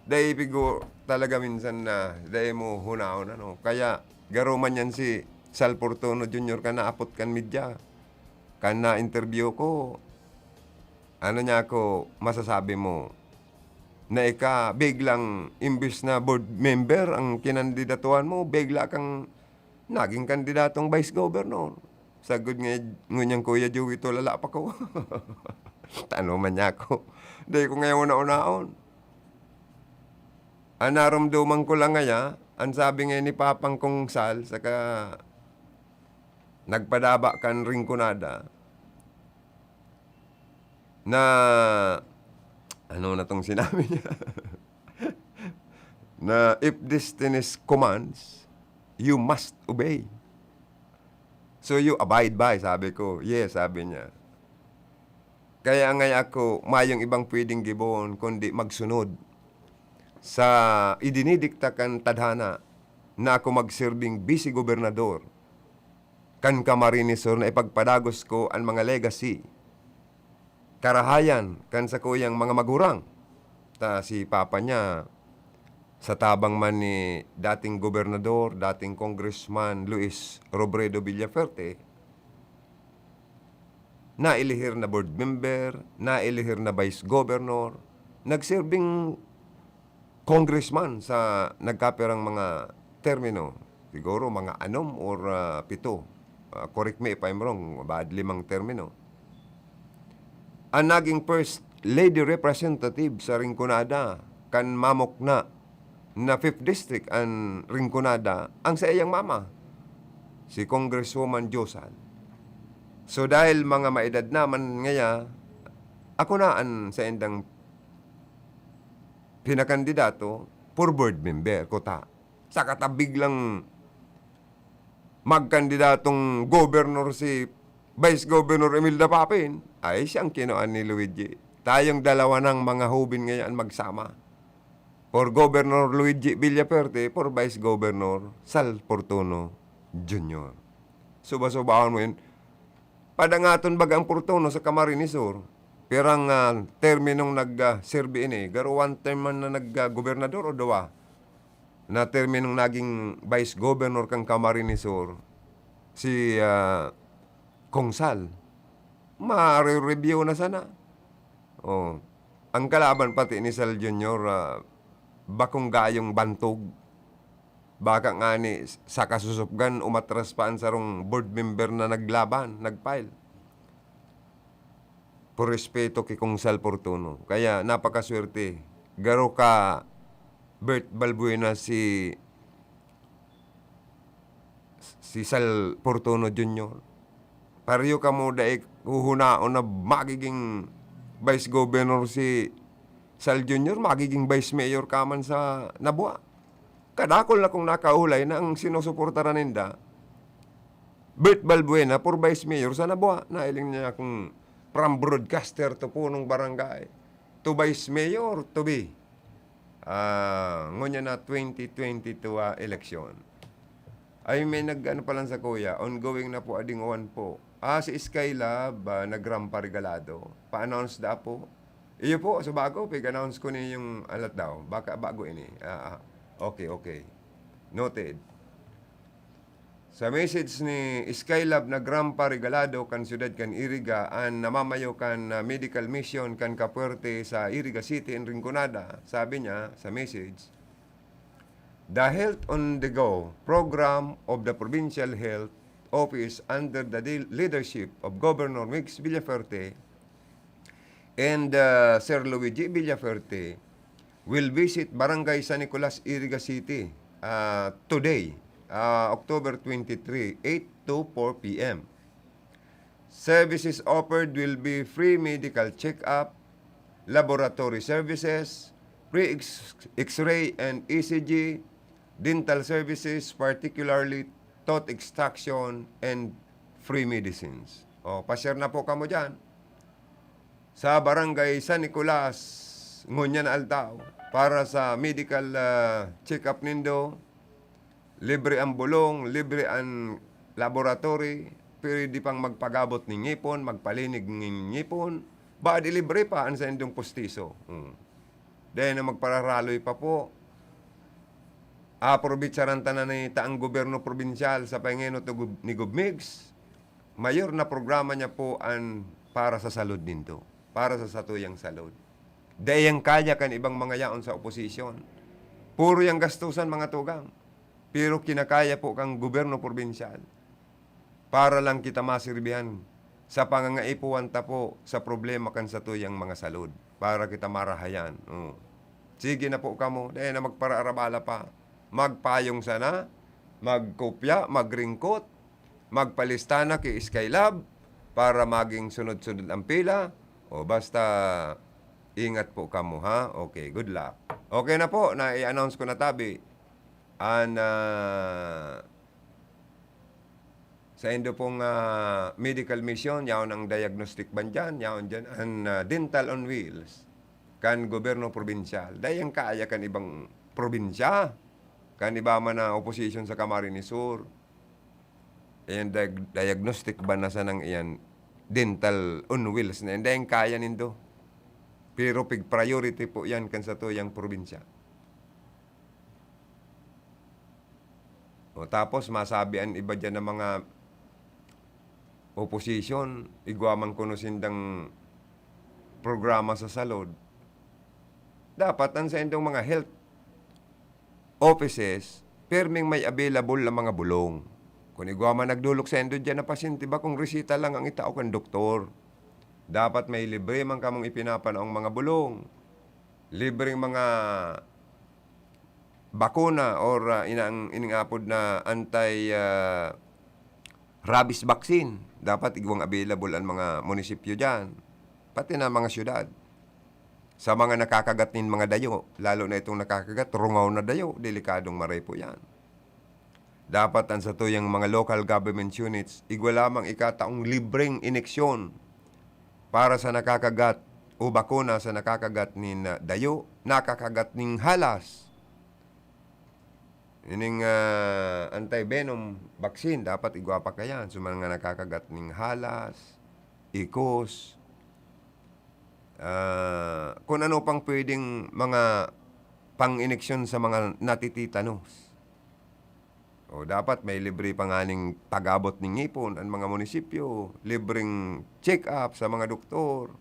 Dai pigo talaga minsan na dai mo hunaon, ano. Kaya garo man yan si Sal Fortuno Junior kan naapot kan media, kan na-interview ko. Ano niya ako masasabi mo? Na ika, biglang, imbis na board member ang kinandidatuhan mo, bigla kang naging kandidatong vice governor. Sagod nga, ngunyan, Kuya Joey, tulala pa ko. Tano man niya ako. Dai ko ngayon naunaon. An naromdoman ko lang ngaya, an sabi nga ni Papang Kong Sal, saka nagpadaba kan Rinconada, na, ano na tong sinabi niya? Na, "If destiny commands, you must obey. So you abide by," sabi ko. "Yes," sabi niya. Kaya ngaya ako, mayong ibang pwedeng gibohon kundi magsunod sa idinidikta kan tadhana na ako magserbing bise-gobernador kan Camarines Sur na ipagpadagos ko an mga legacy, karahayan kan sakuyang mga magurang. Ta si papa niya, sa tabang man ni dating gobernador, dating Congressman Luis Robredo Villafuerte, nailihir na board member, nailihir na vice governor, nagserbing congressman sa nagkapirang mga termino, siguro mga anom or, ah, pito. Ah, correct me if I'm wrong, baad limang termino. Ang naging first lady representative sa Rinconada, kan mamukna na Fifth District an Rinconada, ang saiyang mama, si Congresswoman Josan. So, dahil mga maedad naman ngaya, ako na an saindang pinakandidato for board member, kuta. Saka ta biglang magkandidatong gobernor si Vice Governor Imelda Papin, ay siyang kinuan ni Luigi. Tayong dalawa ng mga hubin ngayon magsama. For Governor Luigi Villafuerte, for Vice Governor Sal Fortuno Junior. Suba-subahon mo yun. Padangaton baga ang Fortuno sa Camarines Sur. Pirang, ah, terminong nag, ah, serbi ini. Garo one term man na nag, ah, gobernador o duwa? Na terminong naging vice governor kan Camarines Sur, si, ah, Kong Sal. Mare-review na sana. Oh. Ang kalaban pati ni Sal Junior, ah, bakong gayong bantog. Baka ngani sa kasusupgan, umatras pa an sarong board member na naglaban, nag-file. Por respeto ki Kong Sal Fortuno. Kaya napakaswerte. Garo ka Bert Balbuena si, si Sal Fortuno Junior. Pareho kamo dai huhunaon na magiging vice governor si Sal Junior, magiging vice mayor ka man sa Nabua. Kadakul na kung nakaulay na ang sinusuportaran ninda, Bert Balbuena for vice mayor sa Nabua. Nailing niya kung from broadcaster to punong barangay, to vice mayor to be. Ah, ngunyan na twenty twenty-two, ah, eleksyon. Ay, may nag-ano pa lang sa kuya, ongoing na po, adingoan po. Ah, si Skylab, ah, nagrampa regalado. Pa-announce da po. Iyo po, sa bago, pig-announce ko ni yung alat daw. Baka bago ini. Ah, ah. Okay, okay. Noted. Sa message ni Skylab, nagrampa regalado kan siyudad kan Iriga an namamayo kan, ah, medical mission kan Kapuerte sa Iriga City in Rinconada. Sabi niya sa message, "The Health on the Go program of the Provincial Health Office under the di-, leadership of Governor Migs Villafuerte and, uh, Sir Luigi Villafuerte will visit Barangay San Nicolas, Iriga City, uh, today, uh, October twenty-three, eight to four p m. Services offered will be free medical check-up, laboratory services, free X-, X-ray and E C G, dental services, particularly tooth extraction and free medicines." O, pa-share na po kamo diyan. Sa Barangay San Nicolas, ngunyan na aldaw, para sa medical, ah, check-up nindo, libre ang bulong, libre ang laboratory, pwede pang magpagabot nin ngipon, magpalinig nin ngipon, badi libre pa an saindong pustiso. Hmm. Dai na magpararaloy pa po. Aprobitsaran ta na ni ta ang gobyerno probinsyal sa pangenot ni Gov-, ni Gov Migs. Mayor na programa niya po an para sa salud ninto, para sa satuyang salud. Dai yan kaya kan ibang mga yaon sa oposisyon. Puro yang gastusan, mga tugang. Pero kinakaya po kang gobyerno probinsyal para lang kita masirbihan sa pangangaipuhan ta po sa problema kan satuyang mga salud, para kita marahayan. Oh. Sige na po kamo, dai na magparaarabala pa. Magpayong sana, magkopya, magringkot, magpalista na ki Skylab para maging sunod-sunod ang pila. O basta, ingat po kamo, ha? Okay, good luck. Okay na po, na-i-announce ko na tabi. An, ah, saindo pong, ah, medical mission, yaon ang diagnostic ban diyan, yaon diyan an, ah, dental on wheels kan gobyerno probinsyal. Dai yan kaya kan ibang probinsya, kan iba man na oposisyon sa Camarines Sur. Ayan, diag-, diagnostic ba na sanang iyan, dental on wheels na yan. Dai yan kaya nindo. Pero pig priority po yan kan satuyang probinsya. O, tapos masabi an iba diyan na mga opposition, igwa man kuno sindang programa sa salud. Dapat an saindong mga health offices, pirming may available na mga bulong. Kun igwa man nagdolok saindo diyan na pasyente, bakong reseta lang ang itao kan doktor. Dapat may libre man kamong ipinapanaong mga bulong. Libreng mga bakuna or, ah, inang-, ining apod na anti, ah, rabies vaccine. Dapat igwang available ang mga munisipyo diyan, pati na mga syudad. Sa mga nakakagat nin mga dayo, lalo na itong nakakagat, rungaw na dayo, delikadong maray po yan. Dapat ang satuyang mga local government units, igwa lamang ikataong libreng ineksyon para sa nakakagat o bakuna sa nakakagat nin, ah, dayo, nakakagat ning halas. Ining, ah, anti-venom vaccine, dapat igwa pa kayan sa mga nakakagat ning halas, ikos, ah, kun ano pang pwedeng mga pang-ineksyon sa mga natititanos. O, dapat may libre pa nganing pag-abot nin ngipon an mga munisipyo, libreng check-up sa mga doktor,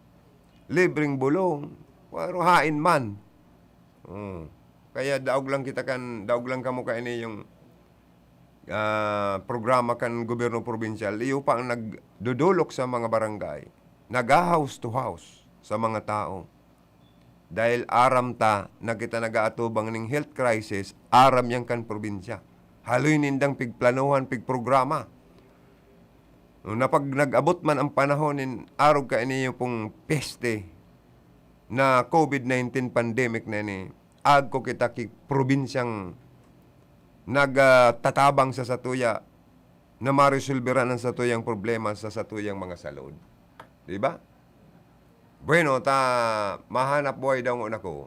libreng bulong, pero hain man. O, kaya daog lang kita kan, daog lang kamo kaini yung, ah, programa kan gobyerno probinsyal. Iyo pa ang nagdodolok sa mga barangay, nag-house to house sa mga tao. Dahil aram ta na kita nag-aatubang ning health crisis, aram yan kan probinsya. Haloy nindang pigplanohan, pigprograma. Na pag nag-abot man ang panahon nin arog kaini pong peste na covid nineteen pandemic na ini, agko kita ki probinsyang nagtatabang sa satuya na maresolberan ang satuyang problema sa satuyang mga salud. Di ba? Bueno, ta mahanap buhay daw ngon ako.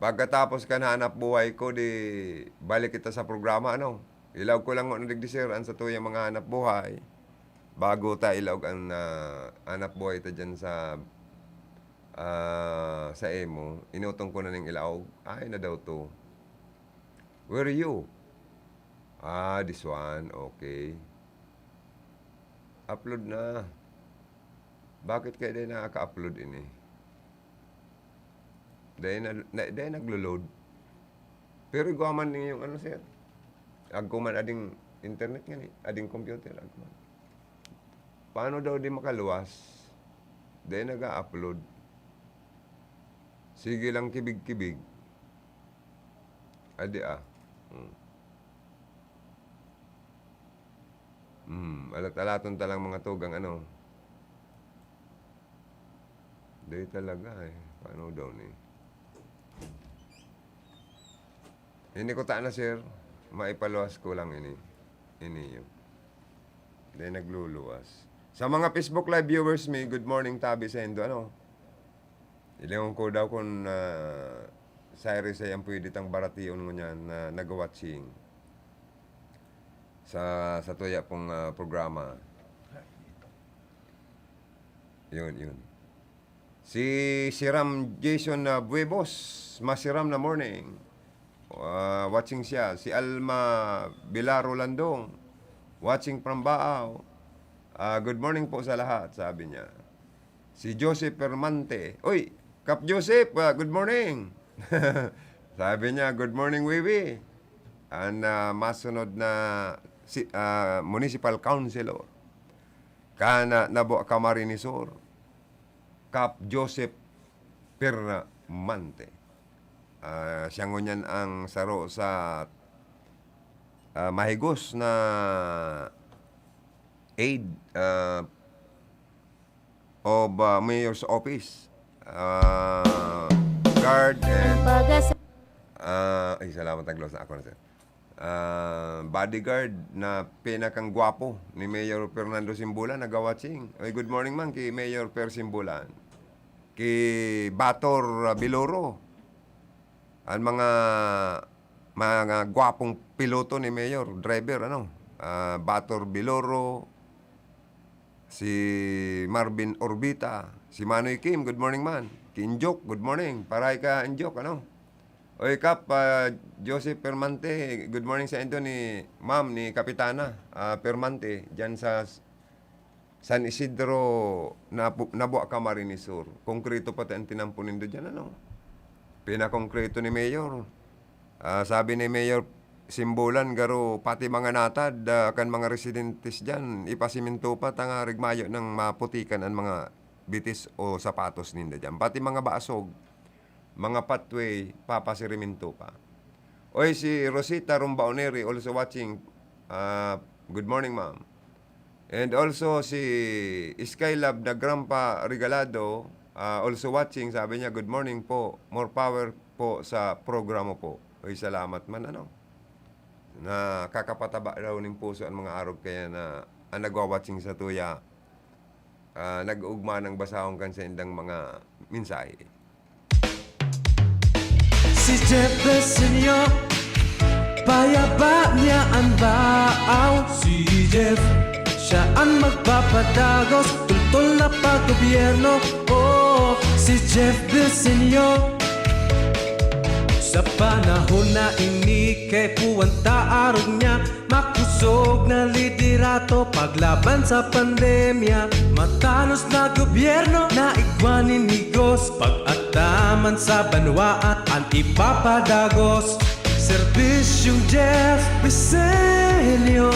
Pagkatapos kan hanap buhay ko, di balik kita sa programa, ano? Ilaog ko lang ngon digdi, sir, ang satuyang mga hanap buhay. Bago ta ilaog ang, ah, hanap buhay ta dyan sa, ah, sa imo, inutong ko na ning ilaog. Ay, na daw to. Where are you? Ah, this one. Okay. Upload na. Bakit kaya di nakaka-upload ini? Dai na, na, dai naglo-load. Pero igwa man ninyong ano, sir. Agko man ading internet ngani, ading computer, agko man. Paano daw di makaluwas? Dai nag-a-upload. Sige lang kibig-kibig. Adi, ah. Hmm. Hmm, alat-alaton ta lang mga tugang, ano. Dai talaga, eh. Paano daw ni? Ini ko ta na, sir. Maipaluwas ko lang ini. Ini yun. Dai nagluluwas. Sa mga Facebook Live viewers mi, good morning, tabi saindo, ano? Ilingon ko daw kun, ah, Cyrus ay ang pwede tang baratiyon ngunyan na nag-watching sa, sa tuya pong, ah, programa. Yun, yun. Si Siram Jason, ah, Buebos, masiram na morning. Ah, watching siya. Si Alma Bilaro Landong, watching from Baao. Ah, "Good morning po sa lahat," sabi niya. Si Joseph Permante, "Uy, Kap Joseph, ah, good morning." Sabi niya, "Good morning, Wiwi." An, ah, masunod na si, ah, municipal councilor kan, ah, Nabua Camarines Sur, Kap Joseph Permante. Ah, siya ngunyan ang saro sa, ah, mahigos na aide, ah, of, ah, Mayor's Office. Ah, guard and, ah, ay, salamat, nag-lost na ako na, sir. Ah, bodyguard na pinakang gwapo ni Mayor Fernando Simbulan, naga-watching. Ay, good morning man ki Mayor Fer Simbulan. Ki Bator, ah, Biloro. Ang mga, mga gwapong piloto ni Mayor, driver, ano? Ah, Bator Biloro, si Marvin Orbita, si Manoy Kim, good morning man. Ki Injok, good morning. Paray ka, Injok, ano? Oy, Kap, ah, Joseph Permante, good morning saindo ni Ma'am, ni Kapitana, ah, Permante, dyan sa s-, San Isidro, Nabu-, Nabua Camarines Sur. Konkreto pati ang tinampo nindo dyan, ano? Pinakongkreto ni Mayor. Ah, sabi ni Mayor Simbulan, garo pati mga natad, ah, kan mga residentes dyan, ipasiminto pa, tanga rigmayo nang maputikan ang mga bitis o sapatos ninda dyan. Pati mga basog, mga pathway, papasiriminto pa. Oy, si Rosita Rumbaoneri, also watching. Ah, good morning, ma'am. And also, si Skylab na Grandpa Regalado, ah, also watching. Sabi niya, "Good morning po. More power po sa programa po." Oy, salamat man, ano. Nakakapataba daw nin puso ang mga arog kaya na ang nagwa-watching sa tuya. Ah, nag-ugma nang basahon kan saindang mga mensahe. Si Jeff Besenyo, payaba niya an baaw. Si Jeff, siya an magpapadagos, tultol na paggobyerno. Oh, si Jeff Besenyo. Sa panahon na ini, kay puwanta arog niya, makosog na liderato paglaban sa pandemya. Matanos na gobyerno na igwa nin higos, pag-ataman sa banwaan an ipapadagos. Serbisyong Jeff Besenyo,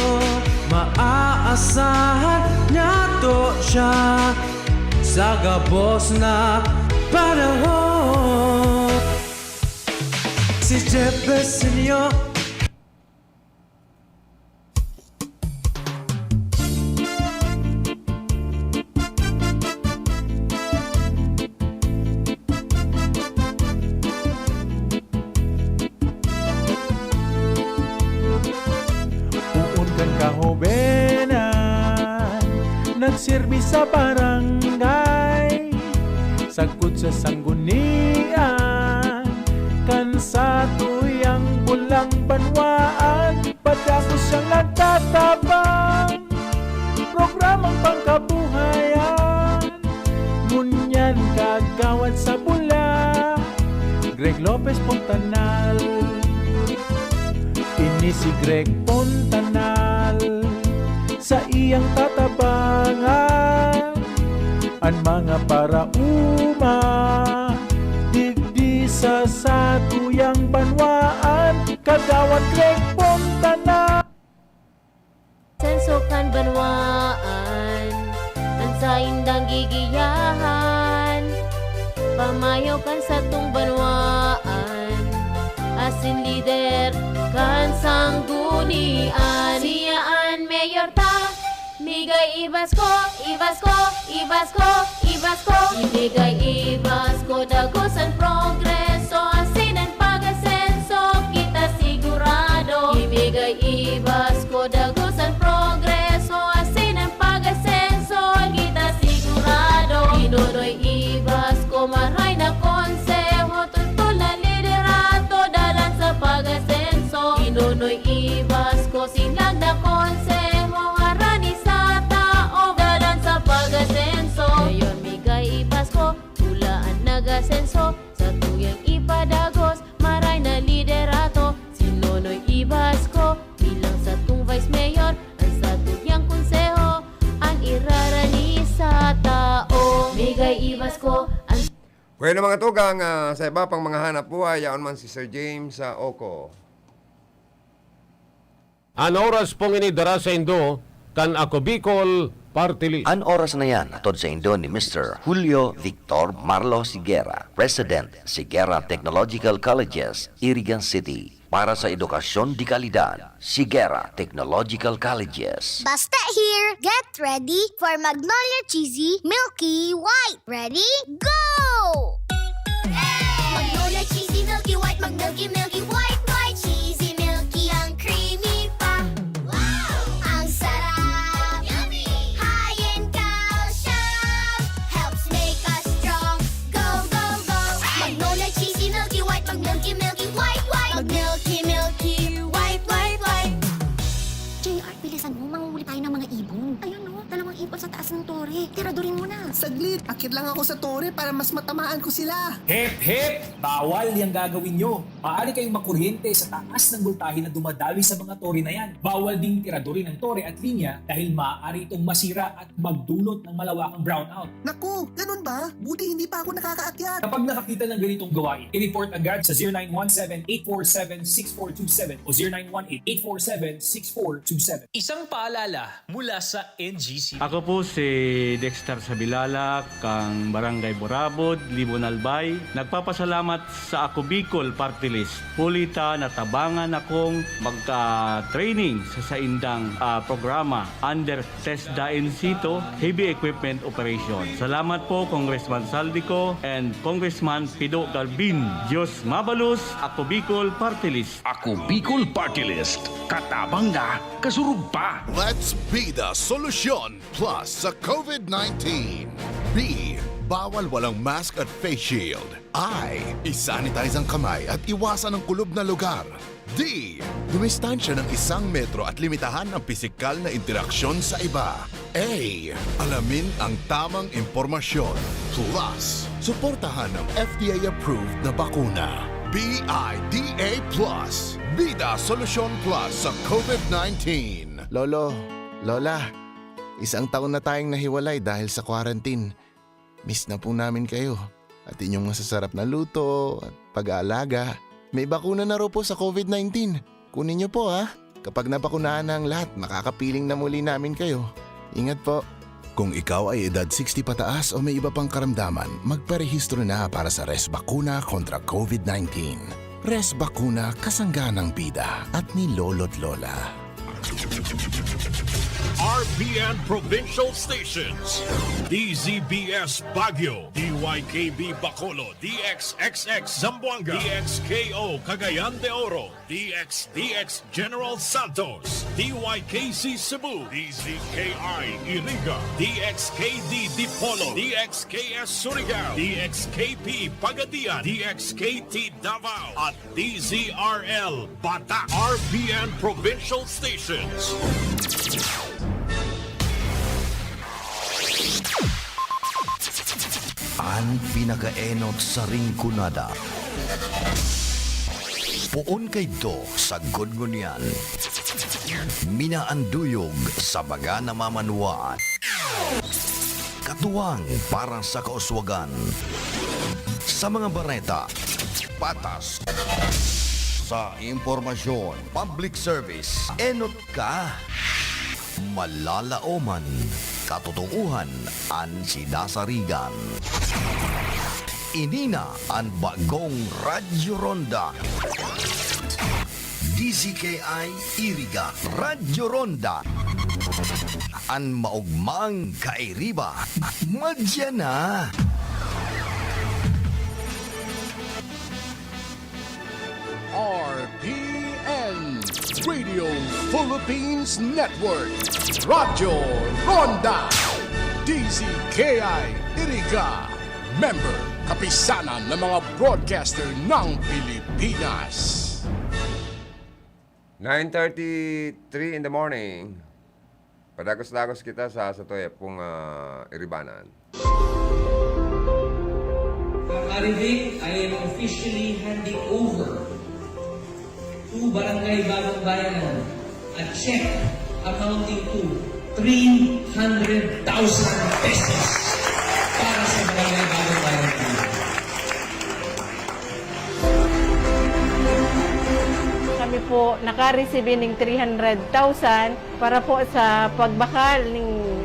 maaasahan niyato siya sa gabos na panahon. Si Jeff Besenyo. Serbi sa barangay, sagkod sa sanggunian, kan satuyang bulang banwaan, padagos siyang nagtatabang. Programang pangkabuhayan, ngunyan kagawad sa bula, Greg Lopez Fontanal. Ini si Greg Fontanal, sa iyang tatabangan an mga paraoma digdi sa satuyang banwaan, Kagawad Greg Fontanal. Senso kan banwaan, an saindang gigiyahan, pamayo kan satong banwaan, asin lider kan sanggunian. Siya an mayor ta, migay ibasko, ibasko, ibasko, ibasko. Ibigay ibasko, dagos an progreso, asin an pag-asenso, kita sigurado. Ibigay ibasko, dagos an progreso, asin an pag-asenso, kita sigurado. Ni Nonoy Ibasko, maray na konseho, toltol na liderato, dalan sa pag-asenso. Ni Nonoy Ibasko, sinag na konseho, harani sa tao, dalan sa pag-asenso. Ngayon, migay ibasko, pula an nag-asenso, satuyang ipadagos, maray na liderato. Si Nonoy Ibasko, bilang satong vice mayor, an satuyang konseho, an irarani sa tao. Migay ibasko, an Bueno, mga tugang, ah, sa iba pang mga hanap buhay, yaon man si Sir James, ah, Oco. An oras pong ini dara saindo kan Ako Bicol Party List. An oras na yan, hatod saindo ni Mister Julio Victor Marlo Sigera, President, Sigera Technological Colleges, Irigan City. Para sa edukasyon de kalidad, Sigera Technological Colleges. Basta here, get ready for Magnolia Cheesy Milky White. Ready? Go! Magnolia Cheesy Milky White, mag-milky, milky, white, white, cheesy, milky, ang creamy pa. Wow! Ang sarap! Yummy! High in calcium! Helps make us strong. Go, go, go! Magnolia Cheesy Milky White, mag-milky, milky, white, white. Mag-milky, milky, white, white, white. J R, bilisan mo, manguhuli tayo ng mga ibon. Ayun, no? Dalawang ibon sa taas ng tore. Tiradurin mo na. Saglit, akyat lang ako sa tore para mas matamaan ko sila. Hep, hep! Bawal yang gagawin nyo. Maaari kayong makuryente sa taas ng boltahe na dumadaloy sa mga tore na yan. Bawal ding tiradurin ang tore at linya dahil maaari itong masira at magdulot ng malawakang brownout. Naku, ganun ba? Buti hindi pa ako nakakaakyat. Kapag nakakita ng ganitong gawain, i-report agad sa zero nine one seven, eight four seven, six four two seven o zero nine one eight, eight four seven, six four two seven. Isang paalala mula sa N G C. Ako po si Dexter Sabilala, kan Barangay Burabod, Libon, Albay. Nagpapasalamat sa Ako Bicol Party List. Huli ta natabangan akong magka-training sa saindang, ah, programa under TESDA Incito Heavy Equipment Operation. Salamat po, Congressman Zaldy Co and Congressman Pido Galvin. Diyos mabalos, Ako Bicol Party List. Ako Bicol Party List. Katabang na, kasurog pa. Let's be the solution plus sa COVID nineteen. B, bawal walang mask at face shield. I, i-sanitize ang kamay at iwasan ang kulob na lugar. D, dumistansya ng isang metro at limitahan ang pisikal na interaksyon sa iba. A, alamin ang tamang impormasyon. Plus, suportahan ang F D A-approved na bakuna. B I D A plus. Bida Solusyon Plus sa COVID nineteen. Lolo, Lola, isang taon na tayong nahiwalay dahil sa quarantine. Miss na po namin kayo at inyong masasarap na luto at pag-aalaga. May bakuna na raw po sa COVID nineteen. Kunin niyo po, ha. Kapag nabakunahan na ang lahat, makakapiling na muli namin kayo. Ingat po. Kung ikaw ay edad sixty pataas o may iba pang karamdaman, magparehistro na para sa Res Bakuna kontra COVID nineteen. Res Bakuna, kasangga ng bida at ni Lolo't Lola. R P N Provincial Stations, D Z B S Baguio, D Y K B Bacolod, D X X X Zamboanga, D X K O Cagayan de Oro, D X D X General Santos, D Y K C Cebu, D Z K I Iriga, D X K D Dipolog, D X K S Surigao, D X K P Pagadian, D X K T Davao, at D Z R L Bata, R P N Provincial Stations. An pinakaenot sa Rinconada. Poon kaidto sagkod ngunyan. Minaanduyog sa mga namamanwaan. Katuwang para sa kauswagan. Sa mga bareta, patas. Sa impormasyon, public service, enot ka. Malalaoman, katotohanan an sinasarigan. Ini na an bagong Radyo Ronda. D Z K I Iriga, Radyo Ronda. An maogmang kairiba, madya na. R P N, Radio Philippines Network, Radyo Ronda, D Z K I Iriga, member, kapisanan ng mga broadcaster ng Pilipinas. Nine thirty-three in the morning. Padagos-dagos kita sa satuya pong, ah, iribanan. From Arivik, I am officially handing over to Barangay Bagong Bayan a check amounting to three hundred thousand pesos para sa Barangay Bagong Bayan. Kami po nakareceive ning three hundred thousand para po sa pagbakal ning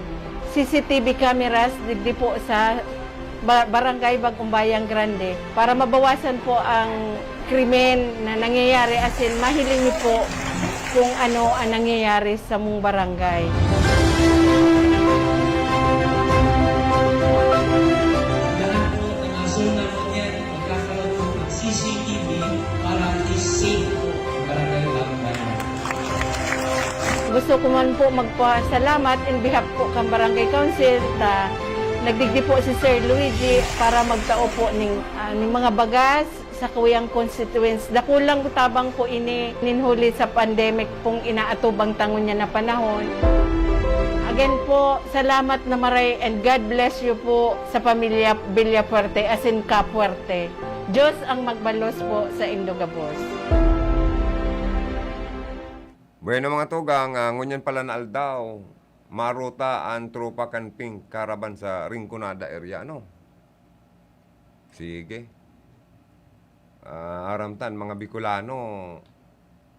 C C T V cameras digdi po sa ba-, Barangay Bagong Bayang Grande para mabawasan po ang krimen na nangyayari, asin mahiling niyo po kung ano ang nangyayari sa mong barangay. Lahat po ng mga zona po niyan, magkakaroon po ng C C T V para at least safe po ang barangay Bagong Bayan. Gusto ko man po magpasalamat in behalf po kan Barangay Council ta nagdigdi po si Sir Luigi para magtao po ning, ah, ning mga bagas sa kuyang constituents. Dakulang tabang po ini nin huli sa pandemic pong inaatubang ta ngunyan na panahon. Again po, salamat na maray and God bless you po sa pamilya Villafuerte asin Kapuerte. Diyos ang magbalos po sa indo gabos. Bueno, mga tugang, ah, ngunyan pala na aldaw, maruta an tropa kan Pink Caravan sa Rinconada area, ano? Sige. Ah, aram tan, mga Bicolano,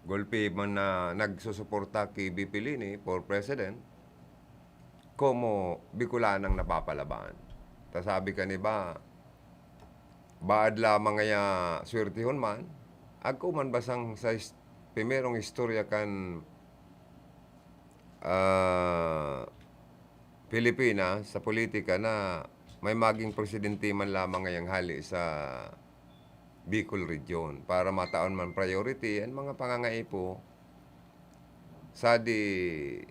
gulpi man na nagsusuporta ki V P Leni for president, komo Bicolanang napapalaban. Ta sabi kan iba, baad lamang ngaya swertehon man, agko man basang sa his-, primerong istorya kan, ah, Pilipinas sa politika na may maging presidente man lamang ngayang hali sa Bicol Region para mataon man priority an mga pangangaipo sa di,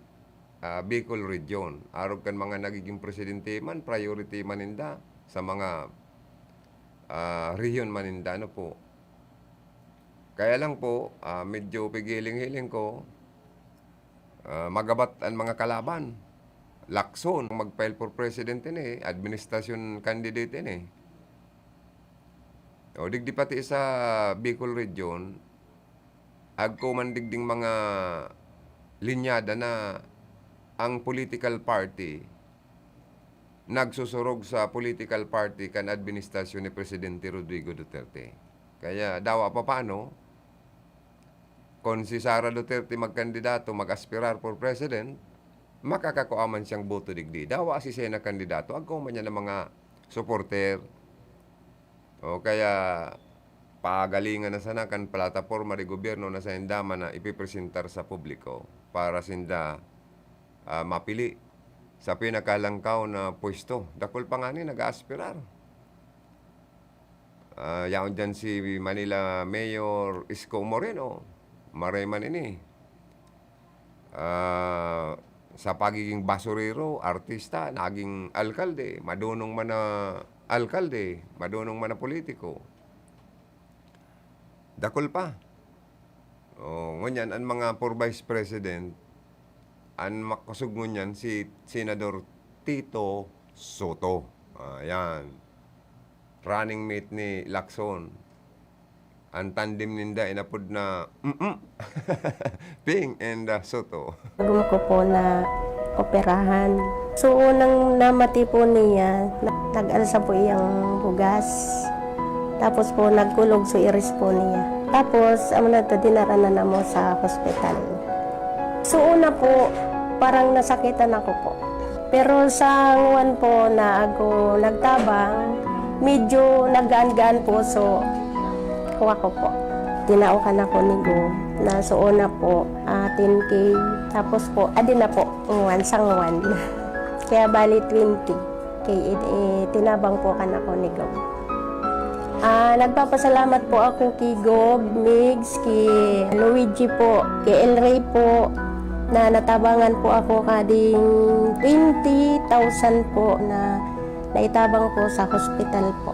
ah, Bicol Region. Arog kan mga nagiging presidente man, priority man ninda sa mga, ah, rehiyon man ninda, ano po. Kaya lang po, ah, medyo pigiling-hiling ko, ah, magabat an mga kalaban. Lacson, mag-file for president ini, administration candidate ini. O, digdi pati sa Bicol Region, agko man digding mga linyada na ang political party nagsusurog sa political party kan administrasyon ni Presidente Rodrigo Duterte. Kaya dawa pa paano, kun si Sara Duterte magkandidato, mag-aspirar for president, makakakua man siyang boto digdi. Dawa si Sena kandidato, agko man niya ng mga supporter. O kaya, pagalingan na sana kan plataporma de gobyerno na sainda man na ipipresentar sa publiko para sinda ah, mapili sa pinakalangkaw na pwesto. Dakul pa ngani nag-aaspirar. Ah, yaon diyan si Manila Mayor Isko Moreno. Maray man ini. Ah, sa pagiging basurero, artista, naging alkalde, madonong man na alkalde, madonong man na politiko. Dakul pa. Oh, ngunyan, an mga four vice president, an makosog ngunyan si Senador Tito Soto. Ayan. Running mate ni Lacson. An tandem ninda inapod na, mm, Ping and, ah, Soto. Gum ko po na operahan. So, unang namati po niya, na-, nag-alsa po iyang bugas. Tapos po, nagkulog so iris po niya. Tapos, amo na to, dinara na namo sa hospital. So, una po, parang nasakitan ako po. Pero sa nguan po na ako nagtabang, medyo naggaan-gaan po. So, kuha ko po. Tinao kan ako ni Go na so una po, ah, ten K. Tapos po, adi na po, nguan, sa nguan. Kaya bali twenty K, eh, eh, tinabang po kan ako ni Go. Ah, nagpapasalamat po ako ki Gob, Migs, ki Luigi po, ki El Rey po, na natabangan po ako kading twenty thousand po na naitabang po sa hospital po.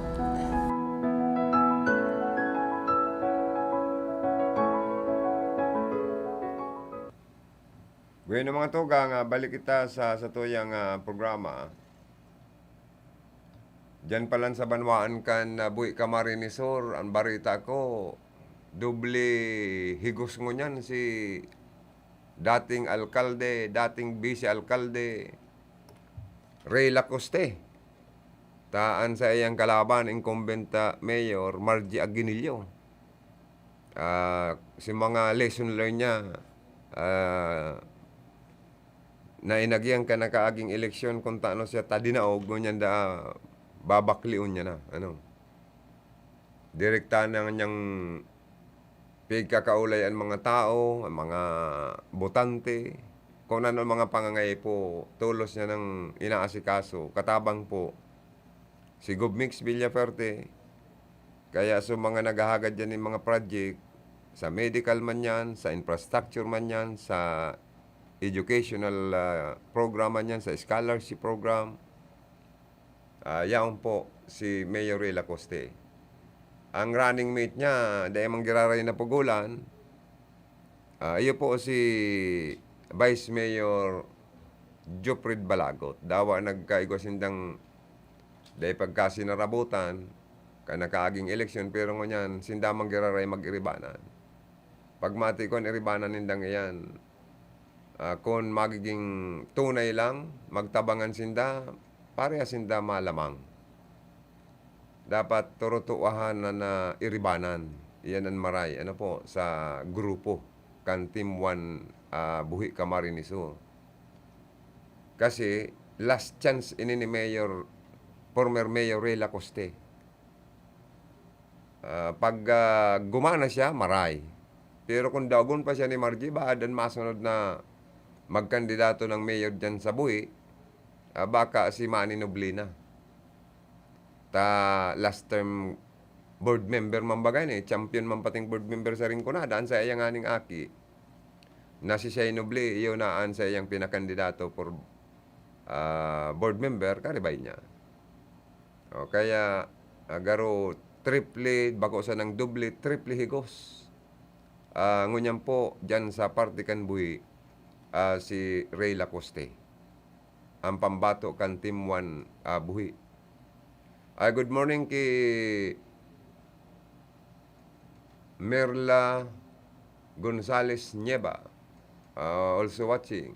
Bueno, mga tugang, ah, balik kita sa, sa tuyang, ah, programa. Diyan pa lang sa banwaan kan, ah, Buhi Camarines Sur, ang barita ko, doble higos ngunyan si dating alkalde, dating vice alkalde, Rey Lacoste. Ta an saiyang kalaban, incumbent, ah, mayor, Margie Aguinaldo. Ah, si mga lesson learned niya, ah, na inagihan kan nakaaging eleksyon, kun tano siya ta dinaog, ngunyan daa babaklion niya na, ano. Direkta na niyang pigkakaulay an mga tao, an mga botante, kun ano an mga pangangaipo, tolos niya nang inaasikaso. Katabang po si Gov Mix Villafuerte. Kaya sa mga naghahagad diyan nin mga project, sa medical man yan, sa infrastructure man yan, sa educational, ah, program man yan, sa scholarship program, ah, yaon po si Mayor Rey Lacoste. Ang running mate niya, dai man giraray napugolan, ah, iyo po si Vice Mayor Jopred Balagot. Dawa nagkaigwa sindang dai pagkasinarabotan kan nakaaging eleksyon, pero ngunyan, sinda man giraray mag-iribanan. Pagmati ko, an iribanan nindang iyan, ah, kun magiging tunay lang, magtabangan sinda, pareha sinda malamang. Dapat turutuahan na, na iribanan. Iyan an maray, ano po, sa grupo kan Team One, ah, Buhi Camarines Sur. Kasi last chance ini ni Mayor, former Mayor Rey Lacoste. Ah, pag, ah, gumana siya, maray. Pero kung daogon pa siya ni Margie, baad an masunod na magkandidato ng mayor diyan sa Buhi, ah, baka si Manny Noble na. Ta last term board member man baga ni, champion man pating board member sa Rinconada, an saiya nganing aki, na si Shai Noble, iyo na an saiyang pinakandidato for, ah, board member, karibay niya. O, kaya, ah, garo triple, bako sanang doble, triple higos. Ah, ngunyan po, diyan sa parte kan Buhi, ah, si Rey Lacoste, ang pambato kan Team One, ah, Buhi. Ah, good morning ki Merla Gonzales Nieva, ah, also watching.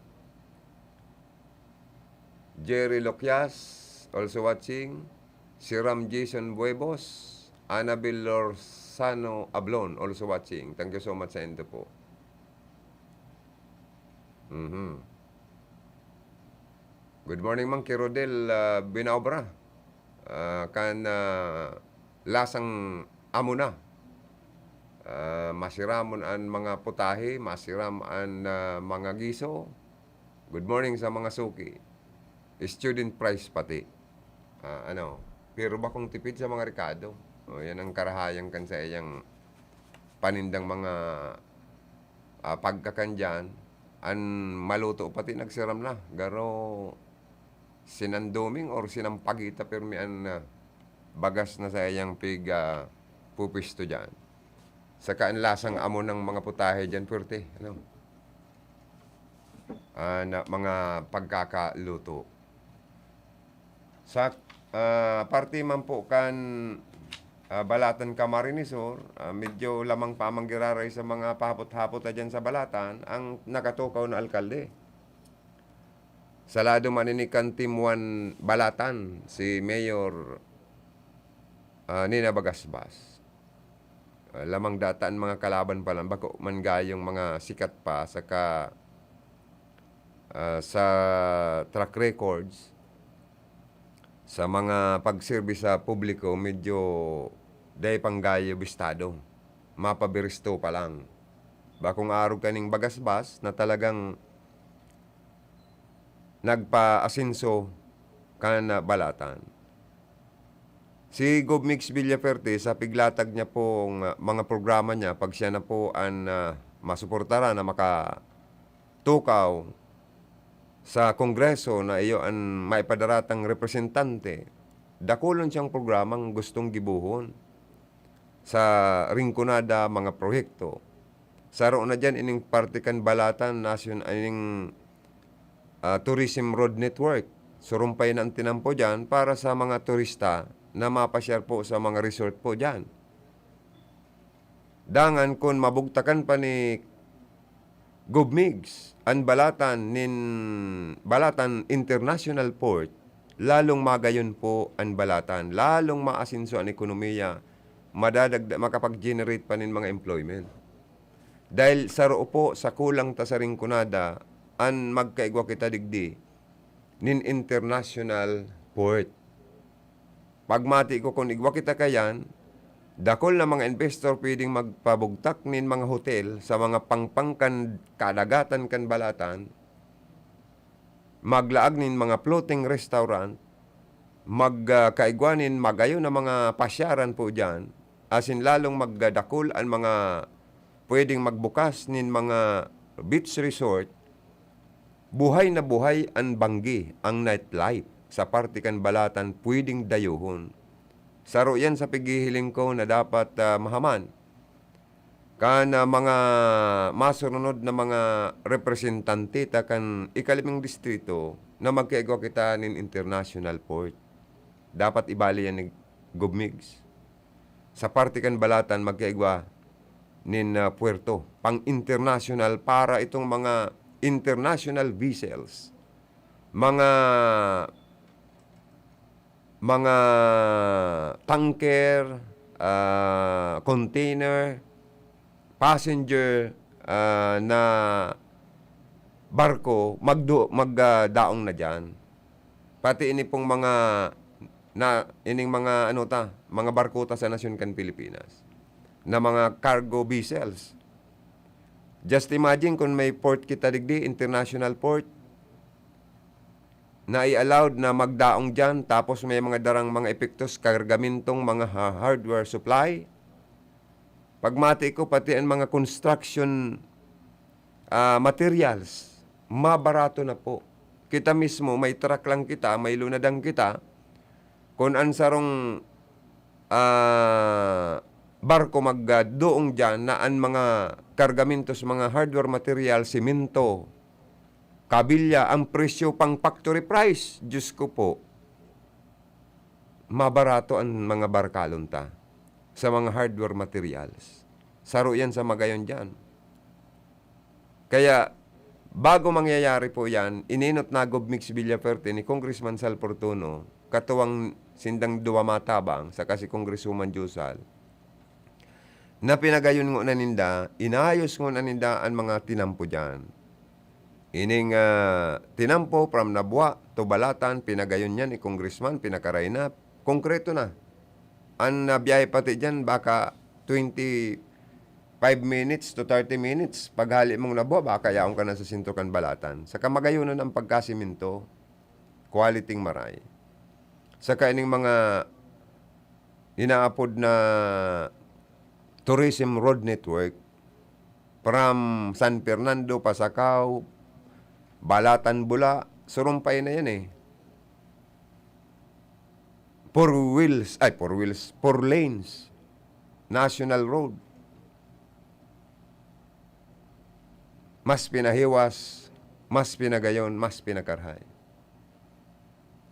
Jerry Loquias, also watching. Si Ram Jason Buebos, Annabel Lorsano Ablon, also watching. Thank you so much sa inyo po. Mhm. Good morning man ki Rodel, ah, Binaobra. Ah, kan, ah, lasang amo na. Ah, masiramon an mga putahe, masiram an, ah, mga giso. Good morning sa mga suki. Student price pati. Ah, ano, pero bakong tipid sa mga rekado. O, yan ang karahayan kan sa iyang panindang mga, ah, pagkakan dyan. An maluto pati nagsiram na. Garo sinandoming or sinampagita pirmi an, ah, bagas na sa iyang pig, ah, pupisto dyan. Saka ang lasang amo ng mga putahe dyan, puwerte, ano? Ah, na mga pagkakaluto. Sa, ah, parte man po kan, ah, Balatan Camarines Sur, ah, medyo lamang pa man giraray sa mga pahapot-hapot na dyan sa Balatan ang nakatukaw na alkalde. Sa lado man ini kan Team One Balatan, si Mayor, ah, Nina Bagasbas. Ah, lamang data an mga kalaban pa lang, bako man gayong mga sikat pa, saka, ah, sa track records, sa mga pagserbi sa publiko, medyo dai pang gayo bistado. Mapabiristo pa lang. Bakong arog kaning Bagasbas na talagang nagpaasenso kan, ah, Balatan. Si Gov Migs Villafuerte, sa piglatag niya pong, ah, mga programa niya, pag siya na po an, ah, masuportaran na makatukaw sa Kongreso na iyo an maipadaratang representante, dakulon siyang programang gustong gibohon sa Rinconada, mga proyekto. Saro na diyan ining parte kan Balatan, nasyon, ining, ah, Tourism Road Network. Surumpay na ang tinampo diyan para sa mga turista na mapasyar po sa mga resort po diyan. Dangan kun mabugtakan pa ni Gov Migs an Balatan nin Balatan International Port, lalong magayon po an Balatan, lalong maasenso an ekonomiya, madadagda-, makapag-generate pa nin mga employment. Dahil saro po sa kulang ta sa Rinconada an magkaigwa kita digdi nin international port. Pagmati ko, kun igwa kita kayan, dakul na mga investor pwedeng magpabugtak nin mga hotel sa mga pangpang kan kadagatan kan Balatan, maglaag nin mga floating restaurant, mag, ah, kaigwa nin magayon na mga pasyaran po diyan, asin lalong magdadakul an mga pwedeng magbukas nin mga beach resort. Buhay na buhay an banggi, ang nightlife, sa parte kan Balatan pwedeng dayohon. Saro yan sa paghihiling ko na dapat, ah, mahaman kan, ah, mga masurunod na mga representante ta kan ikalimang distrito na magkaigwa kita nin international port. Dapat ibali yan ni Gov Migs. Sa parte kan Balatan, magkaigwa nin, ah, puerto pang-international para itong mga international vessels, mga, mga tanker, ah, container, passenger, ah, na barko, magdu-, mag, ah, daong na diyan. Pati ini pong mga na, ining mga ano ta, mga barko ta sa nasyon kan Pilipinas, na mga cargo vessels. Just imagine kung may port kita digdi, international port, na i-allowed na magdaong diyan, tapos may mga darang mga epektos, kargamentong mga ha-, hardware supply. Pagmati ko, pati ang mga construction, ah, materials, mabarato na po. Kita mismo, may truck lang kita, may lunadan kita. Kun an sarong, ah, barko magdoong diyan na an mga kargamentos, mga hardware material, semento, kabilya, ang presyo pang factory price, Diyos ko po, mabarato an mga barkalon ta sa mga hardware materials. Saro yan sa magayon diyan. Kaya, bago mangyayari po yan, ininot na Gov Migs Villafuerte ni Congressman Sal Fortuno, katuwang sindang duwa matabang, saka si Congresswoman Diosal, na pinagayon ngona ninda, inayos ngona ninda an mga tinampo diyan. Ining, ah, tinampo from Nabua to Balatan, pinagayon niya ni Congressman, pinakaray na, konkreto na. An, ah, biyahe pati diyan, baka twenty, five minutes to thirty minutes, paghali mong Nabua, baka yaon ka na sa sentro kan Balatan. Saka magayonon ang pagkasimento, quality maray. Saka ining mga inaapod na tourism road network, from San Fernando, Pasacao, Balatan, Bula, surumpay na yan eh. Four wheels, ay, four wheels, four lanes, national road. Mas pinahiwas, mas pinagayon, mas pinakarahay.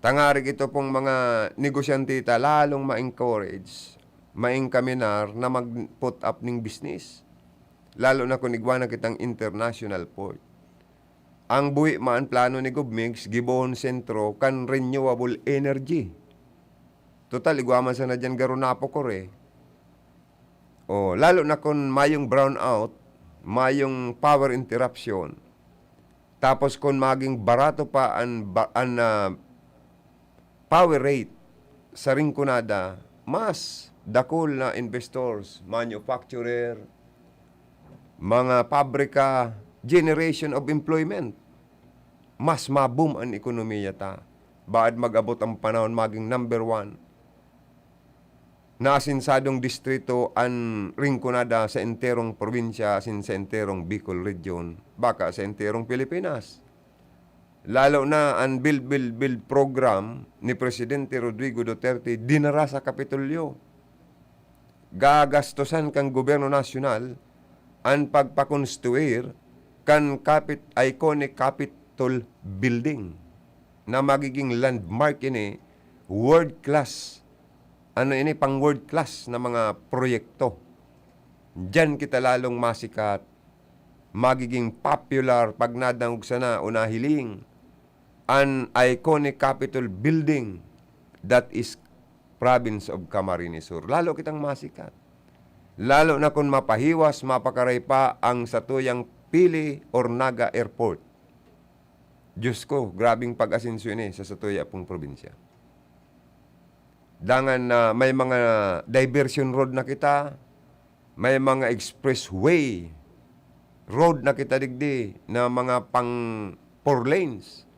Tangarig ito pong mga negosyante ta lalong ma-encourage, ma-enkaminar na mag-put up ning business. Lalo na kun igwa na kitang international port. Ang buhi man plano ni Gov Migs, gibohon sentro kan renewable energy. Total, igwa man sana diyan garo napukor eh. Oh, lalo na kun mayong brownout, mayong power interruption. Tapos kun maging barato pa an ba-, an, ah, power rate sa Rinconada, mas dakul na investors, manufacturer, mga pabrika, generation of employment. Mas ma-boom an ekonomiya ta. Baad mag-abot ang panahon maging number one na asensadong distrito an Rinconada sa enterong probinsya asin sa enterong Bicol Region, baka sa enterong Pilipinas. Lalo na an Build, Build, Build program ni Presidente Rodrigo Duterte dinara sa Kapitolyo. Gagastosan kan gobyerno nasyonal an pagpakonstruir kan kapit-, iconic Capitol Building na magiging landmark ini, world class. Ano ini, pang world class na mga proyekto. Diyan kita lalong masikat, magiging popular pag nadangog sana o nahiling an iconic Capitol Building that is province of Camarines Sur. Lalo kitang masikat. Lalo na kun mapahiwas, mapakaray pa ang satuyang Pili or Naga Airport. Diyos ko, grabing pag-asensyo ini sa satuya pong probinsya. Dangan na may mga diversion road na kita, may mga expressway road na kita digdi na mga pang four lanes.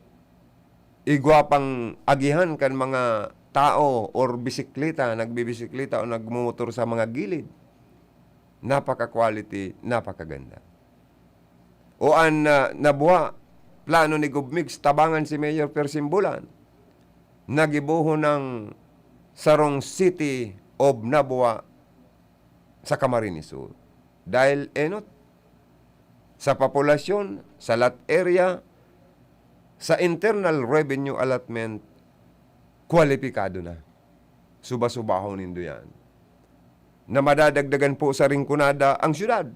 Igwa pang agihan kan mga tao or bisikleta, nagbibisikleta o nagmomotor sa mga gilid. Napaka-quality, napakaganda. O an, ah, Nabua, plano ni Gov Migs tabangan si Mayor Per Simbulan na gibohon nin sarong City of Nabua sa Camarines Sur. Dahil enot, sa populasyon, sa lot area, sa internal revenue allotment, kwalipikado na. Suba-subahon nindo yan. Na madadagdagan po sa Rinconada ang syudad.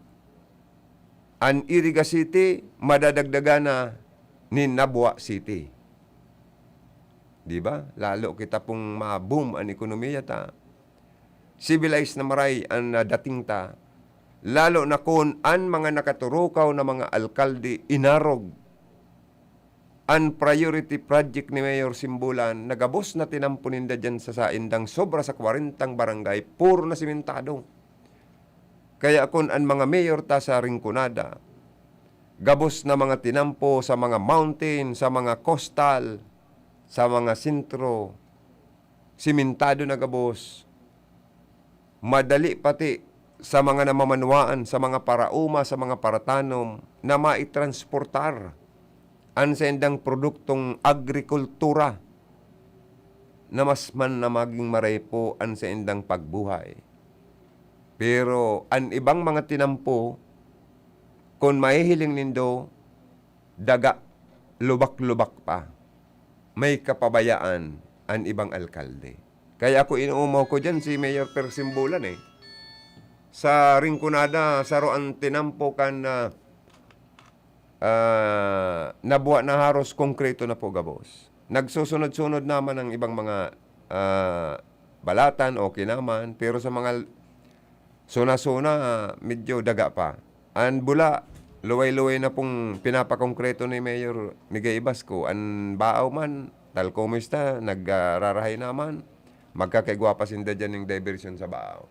An Iriga City, madadagdagan na nin Nabua City. Di ba? Lalo kita pong ma-boom an ekonomiya ta. Civilized na maray an, ah, dating ta. Lalo na kun an mga nakaturukaw na mga alkalde inarog an priority project ni Mayor Simbulan na gabos na tinampo ninda diyan sa saindang sobra sa kwarentang barangay, puro na simentado. Kaya kun an mga mayor ta sa Rinconada, gabos na mga tinampo sa mga mountain, sa mga coastal, sa mga sentro, simentado na gabos, madali pati sa mga namamanwaan, sa mga parauma, sa mga paratanom na maitransportar an saindang produktong agrikultura na mas man na maging maray po an saindang pagbuhay. Pero an ibang mga tinampo, kun mahihiling nindo, daga, lubak-lubak pa. May kapabayaan an ibang alkalde. Kaya ako inoomaw ko diyan si Mayor Per Simbulan eh. Sa Rinconada, saro an tinampo kan, ah, ah, Nabua na haros konkreto na po gabos. Nagsusunod-sunod naman ang ibang mga, ah, Balatan, okay naman. Pero sa mga zona-zona, medyo daga pa. An Bula, luway-luway na pong pinapakongkreto ni Mayor Miguel Ibasco. An Baao man, tal kumusta, nagrarahay naman. Magkakaigwa pa sinda diyan ning diversion sa Baao.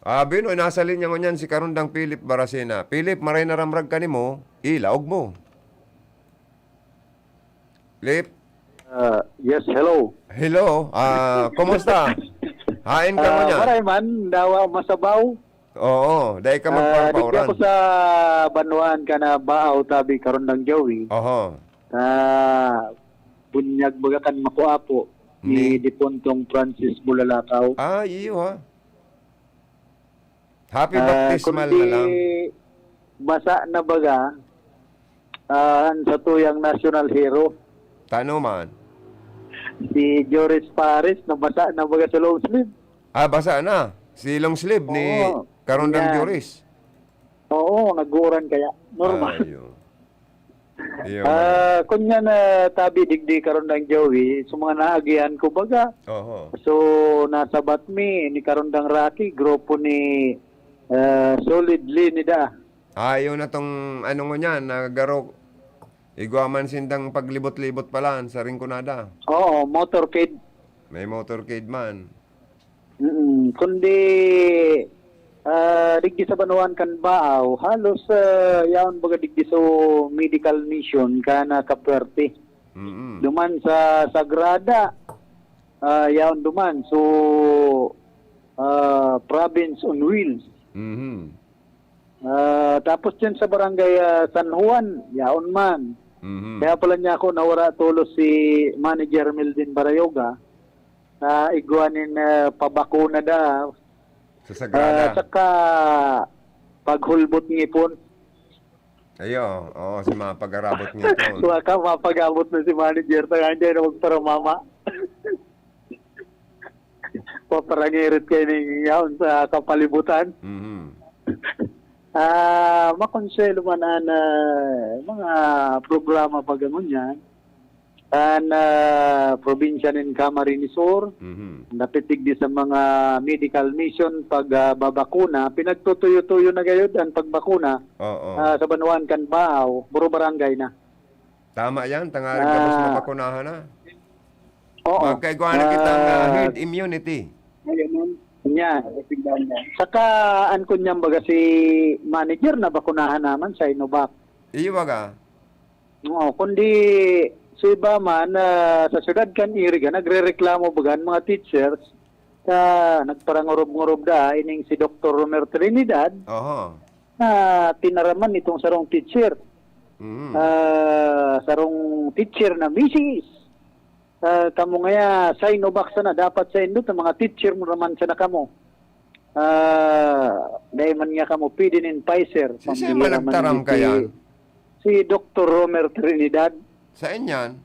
Ah, Binoy, nasa linya ngunyan si Karundang Philip Baracena. Philip, maray na ramrag ka nimo, ilaog mo. Philip? Ah, yes, hello. Hello, ah, kumusta? Hain ka Ah, ngunyan? Maray man, dawa masabaw. Oo, dai ka Ah, digdi ako magpapauran. Sa banwaan kan Baaw, tabi, Karundang Joey. Oho. Ah, bunyag baga kan makuapo ni Ni? Dipuntong Francis Bulalakaw. Ah, iyo, ha? Happy Ah, baptismal na kundi lang. Basa na baga, ah, an satuyang national hero. Tano man? Si Joris Pares, nabasa na baga sa long sleeve. Ah, basa na. Si long sleeve ni Oo. Karundang Yan. Joris. Oo, nag-uuran kaya. Normal. Ayo. Iyo, Ah, man. Kunyan na tabi digdi, Karundang Joey, sa mga naagihan ko baga. Oho. So, nasabat mi ni Karundang Rocky, grupo ni, ah, Solid Linida. Ah, yun na tong ano ngunyan, na garo, igwa man sindang paglibot-libot pala sa Rinconada. Oo, motorcade. May motorcade man. Mm, kundi, ah, digdi sa banwaan kan Baaw, halos, ah, yaon baga digdi so medical mission ka na kapuwerte. Mm. Duman sa Sagrada, ah, yaon duman. So, ah, province on wheels. Mhm. Ah, tapos dyan sa barangay, ah, San Juan, yaon man. Mhm. Kaya pala niya ako nawara tolos si Manager Melvin Barayoga, na igwa nin, ah, pabakuna da. Sa Sagrada. Ah, saka paghulbot ngipon. Ayo, oo, si mga pag-arabot ngipon. Saka mapag-abot na si Manager, saka hindi na magparamama. Paparangirit kayo ning yaon sa kapalibutan. Mhm. Ah, makonsuelo man an, ah, mga programa pag ngunyan. An, ah, probinsya nin Camarines Sur, Mhm. dapit digdi sa mga medical mission pag, ah, babakuna, pinagtutuyo-tuyo na gayod an pagbakuna, Oo. ah, sa banwaan kan Baaw, puro barangay na. Tama yan, tangarig gabos Ah. mabakunahan na. Oo. Magkaigwa na Ah. kitang, ah, herd immunity. Yan. Saka, an kunyang baga si manager na bakunahan naman sa Sinovac. Iyo baga. Oo, kundi sa iba man, ah, sa siyudad kan Iriga, nagrereklamo baga an mga teachers sa nagparangurob-ngurob da, ining si Doktor Romer Trinidad, Oho. na tinaraman itong sarong teacher. Mhm. Ah, sarong teacher na misis. Ah, kamo ngaya, Sinovac sana dapat saindo ta mga teacher mo naman sana kamo. Ah, dai man nga kamo pwede nin Pfizer. Si, siya Pambihira man man nagtaram nagdi-, kayan? Si Doktor Romer Trinidad. Saan yan?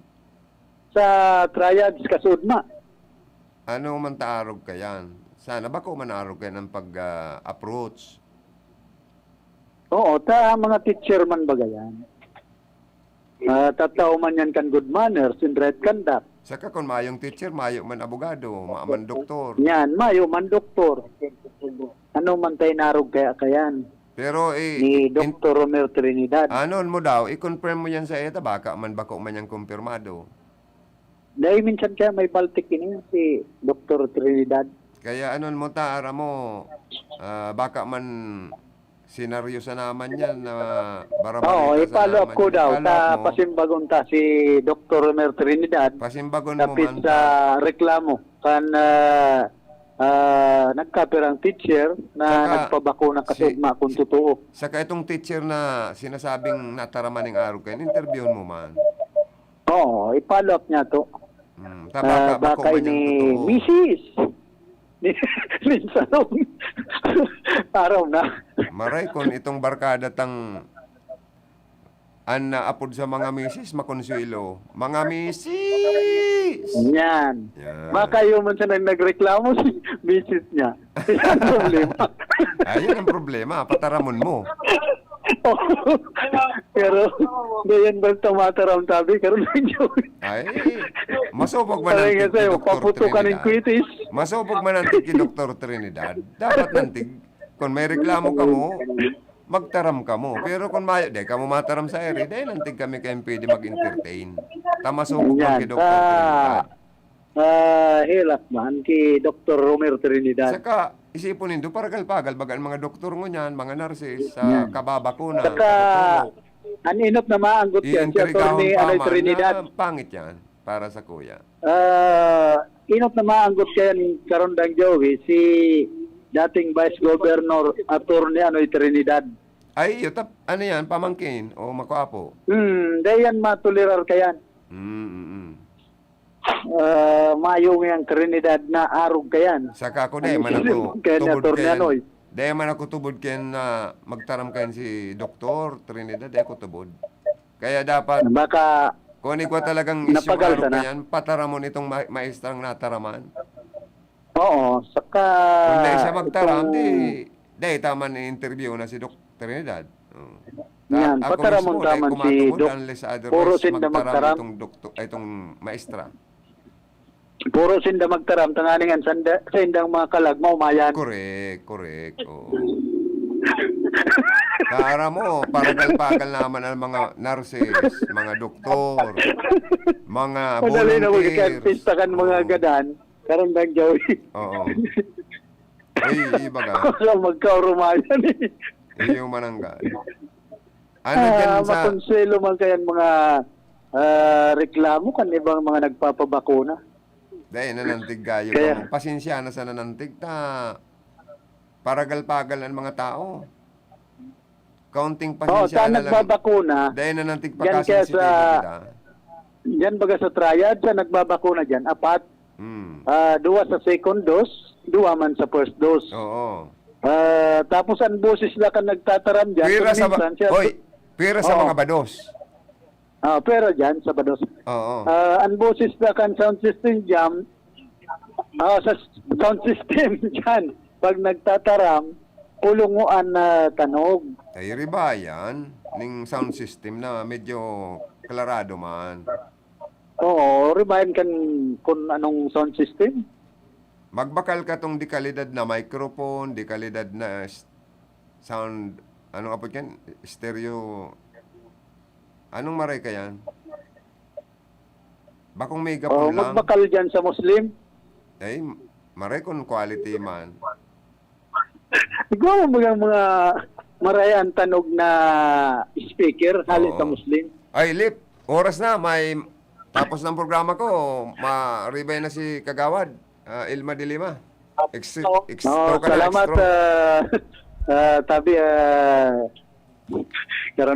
Sa Triads, Kasudma. Ano man ta arog kayan? Sana bako man arog kayan ang pag, ah, approach. Oo, ta mga teacher man baga yan. Ah, tatao man yan kan good manners and right conduct. Saka kung mayong teacher, mayo man abogado, ma-, man doktor. Yan, mayo man doktor. Ano man tayo narog kaya kayan? Pero, eh, Ni in-, Doktor Romeo Trinidad. Anon mo daw, i-confirm mo yan sa eta, baka man bako man yang kumpirmado. Dahil minsan kaya may baltik ini si Doktor Trinidad. Kaya anon mo ta, ara mo, ah, baka man sinaryosa naman yan na Oo, barbarita sa i-follow up naman ko yan. daw, I-follow ta up mo. Pasimbagon ta si Doktor Romeo Trinidad. Pasimbagon mo Dapit man sa ta. reklamo kan, ah, ah, nagkapirang teacher na Saka, nagpabakuna si, kasugma kung si, totoo. saka itong teacher na sinasabing nataraman ning arog kayo, interviewon mo man. Oo, i-follow up niya to. Hmm, ta Ah, baka, baka bako man yung ini totoo. misis. Minsan, araw na. Maray kon itong barkada tang an naapod sa mga misis, makonsuelo. Mga misis! Yan. Yan. Baka yun man siya nang nagreklamo si misis niya. Yan ang problema. Ayun ang problema, pataramon mo. Pero, ganyan bang tumataram tabi? Karoon ng joke. Ay, masubog man ang Sabi nga tig sa'yo, Doktor paputukan ng Trinidad. kwitis. Masubog man ang tig Doktor Trinidad. Dapat nantig, kung may reklamo ka mo, magtaram ka mo. Pero kung mayo, di ka mo mataram sa ere, di nantig kami kayong pwede mag-entertain. Ta masubog man Yan, kay Doktor ta- Trinidad. Ah, hilak man ki Doktor Romer Trinidad. Saka, isipon nindo, paragal-pagal baga an mga doktor ngunyan, mga nurses, sa Yan. kababakuna, Saka, katutubod. An inot na maanggot yan, si Intrigahon Attorney pa Anoy man Trinidad. na pangit yan para sa kuya. Ah, inot na maanggot yan, Karondang Joey, si dating Vice Governor Attorney Anoy Trinidad. Ay, iyo, tap-, ano yan, pamangkin o makwapo? Hmm, dai yan matolerar ka yan. Mm, mm, mm. Ah, mayo ngayang Trinidad na arog ka yan. Saka ako, Ano dai man yung ako sinabi kaya ni tubod Attorney kayan, Anoy? dai man ako tubod kayan na magtaram kayan si Doktor Trinidad, dai ako tubod. Kaya dapat, Baka kung igwa talagang isyung napagal arog sana. kayan, pataramon itong ma-, maestrang nataraman. Oo, saka Kung dai siya magtaram, itong di, dai taman i-interview na si Doc Trinidad. Oo. Ta-, Yan, ako pataramon mismo, dai taman ko si matubod Doc. unless otherwise Puro sinda magtaram magtaram. itong dokto-, ay, itong maestra. Puro sinda magtaram, tanganing an sanda-, sa indang mga kalag, maumayan. Correct, correct. Oo. Kaya mo, paragal-pagal naman ang mga nurses, mga doktor, mga Madali na volunteers. mag-artista kan mga Oo. gadan. Karon lang, Joey. Oo. Uy, iba ka. Baka magkaurumayan eh. Iyo manangga. Ano Ah, dyan sa makonsuelo man kayan mga, ah, reklamo kan ibang mga nagpapabakuna. Dahil nanantig kayo. Kaya Kamo, pasensya na sa nanantig ta. Paragal-pagal ang mga tao. Kaunting Oo, pasensya sa na lang. nagbabakuna, Dahil nanantig pa dyan kaya kasi sa, kita. dyan baga sa triad, sa nagbabakuna dyan, apat. Hmm. Ah, duwa sa second dose, duwa man sa first dose. Oo. Ah, tapos ang boses na kan nagtataram dyan, Pira kung sa ba-, minsan siya hoy, pira sa Oo. mga bados. Ah, pero dyan, sa bados. Oo. Ah, ang boses na kan sound system dyan, ah, sa s-, sound system dyan, pag nagtataram, pulungoan na tanog. Ay, riba yan, ning sound system na medyo klarado man. Oo, ribayan kan kung anong sound system. Magbakal ka tong dekalidad na microphone, dekalidad na s-, sound, anong apod yan? Stereo. Anong maray ka yan? Bakong megapon Oh, lang? magbakal dyan sa Muslim. Ay, maray kung quality man. Siguro mga, mga maray ang tanog na speaker, hali sa Oo. Muslim. Ay, Lip, oras na, may tapos ng programa ko, ma-rebay na si Kagawad, ah, Ilma de Lima. Ex-, ex-, Oo, tropa na, salamat, ex-tro. ah, ah, Tabi, ah,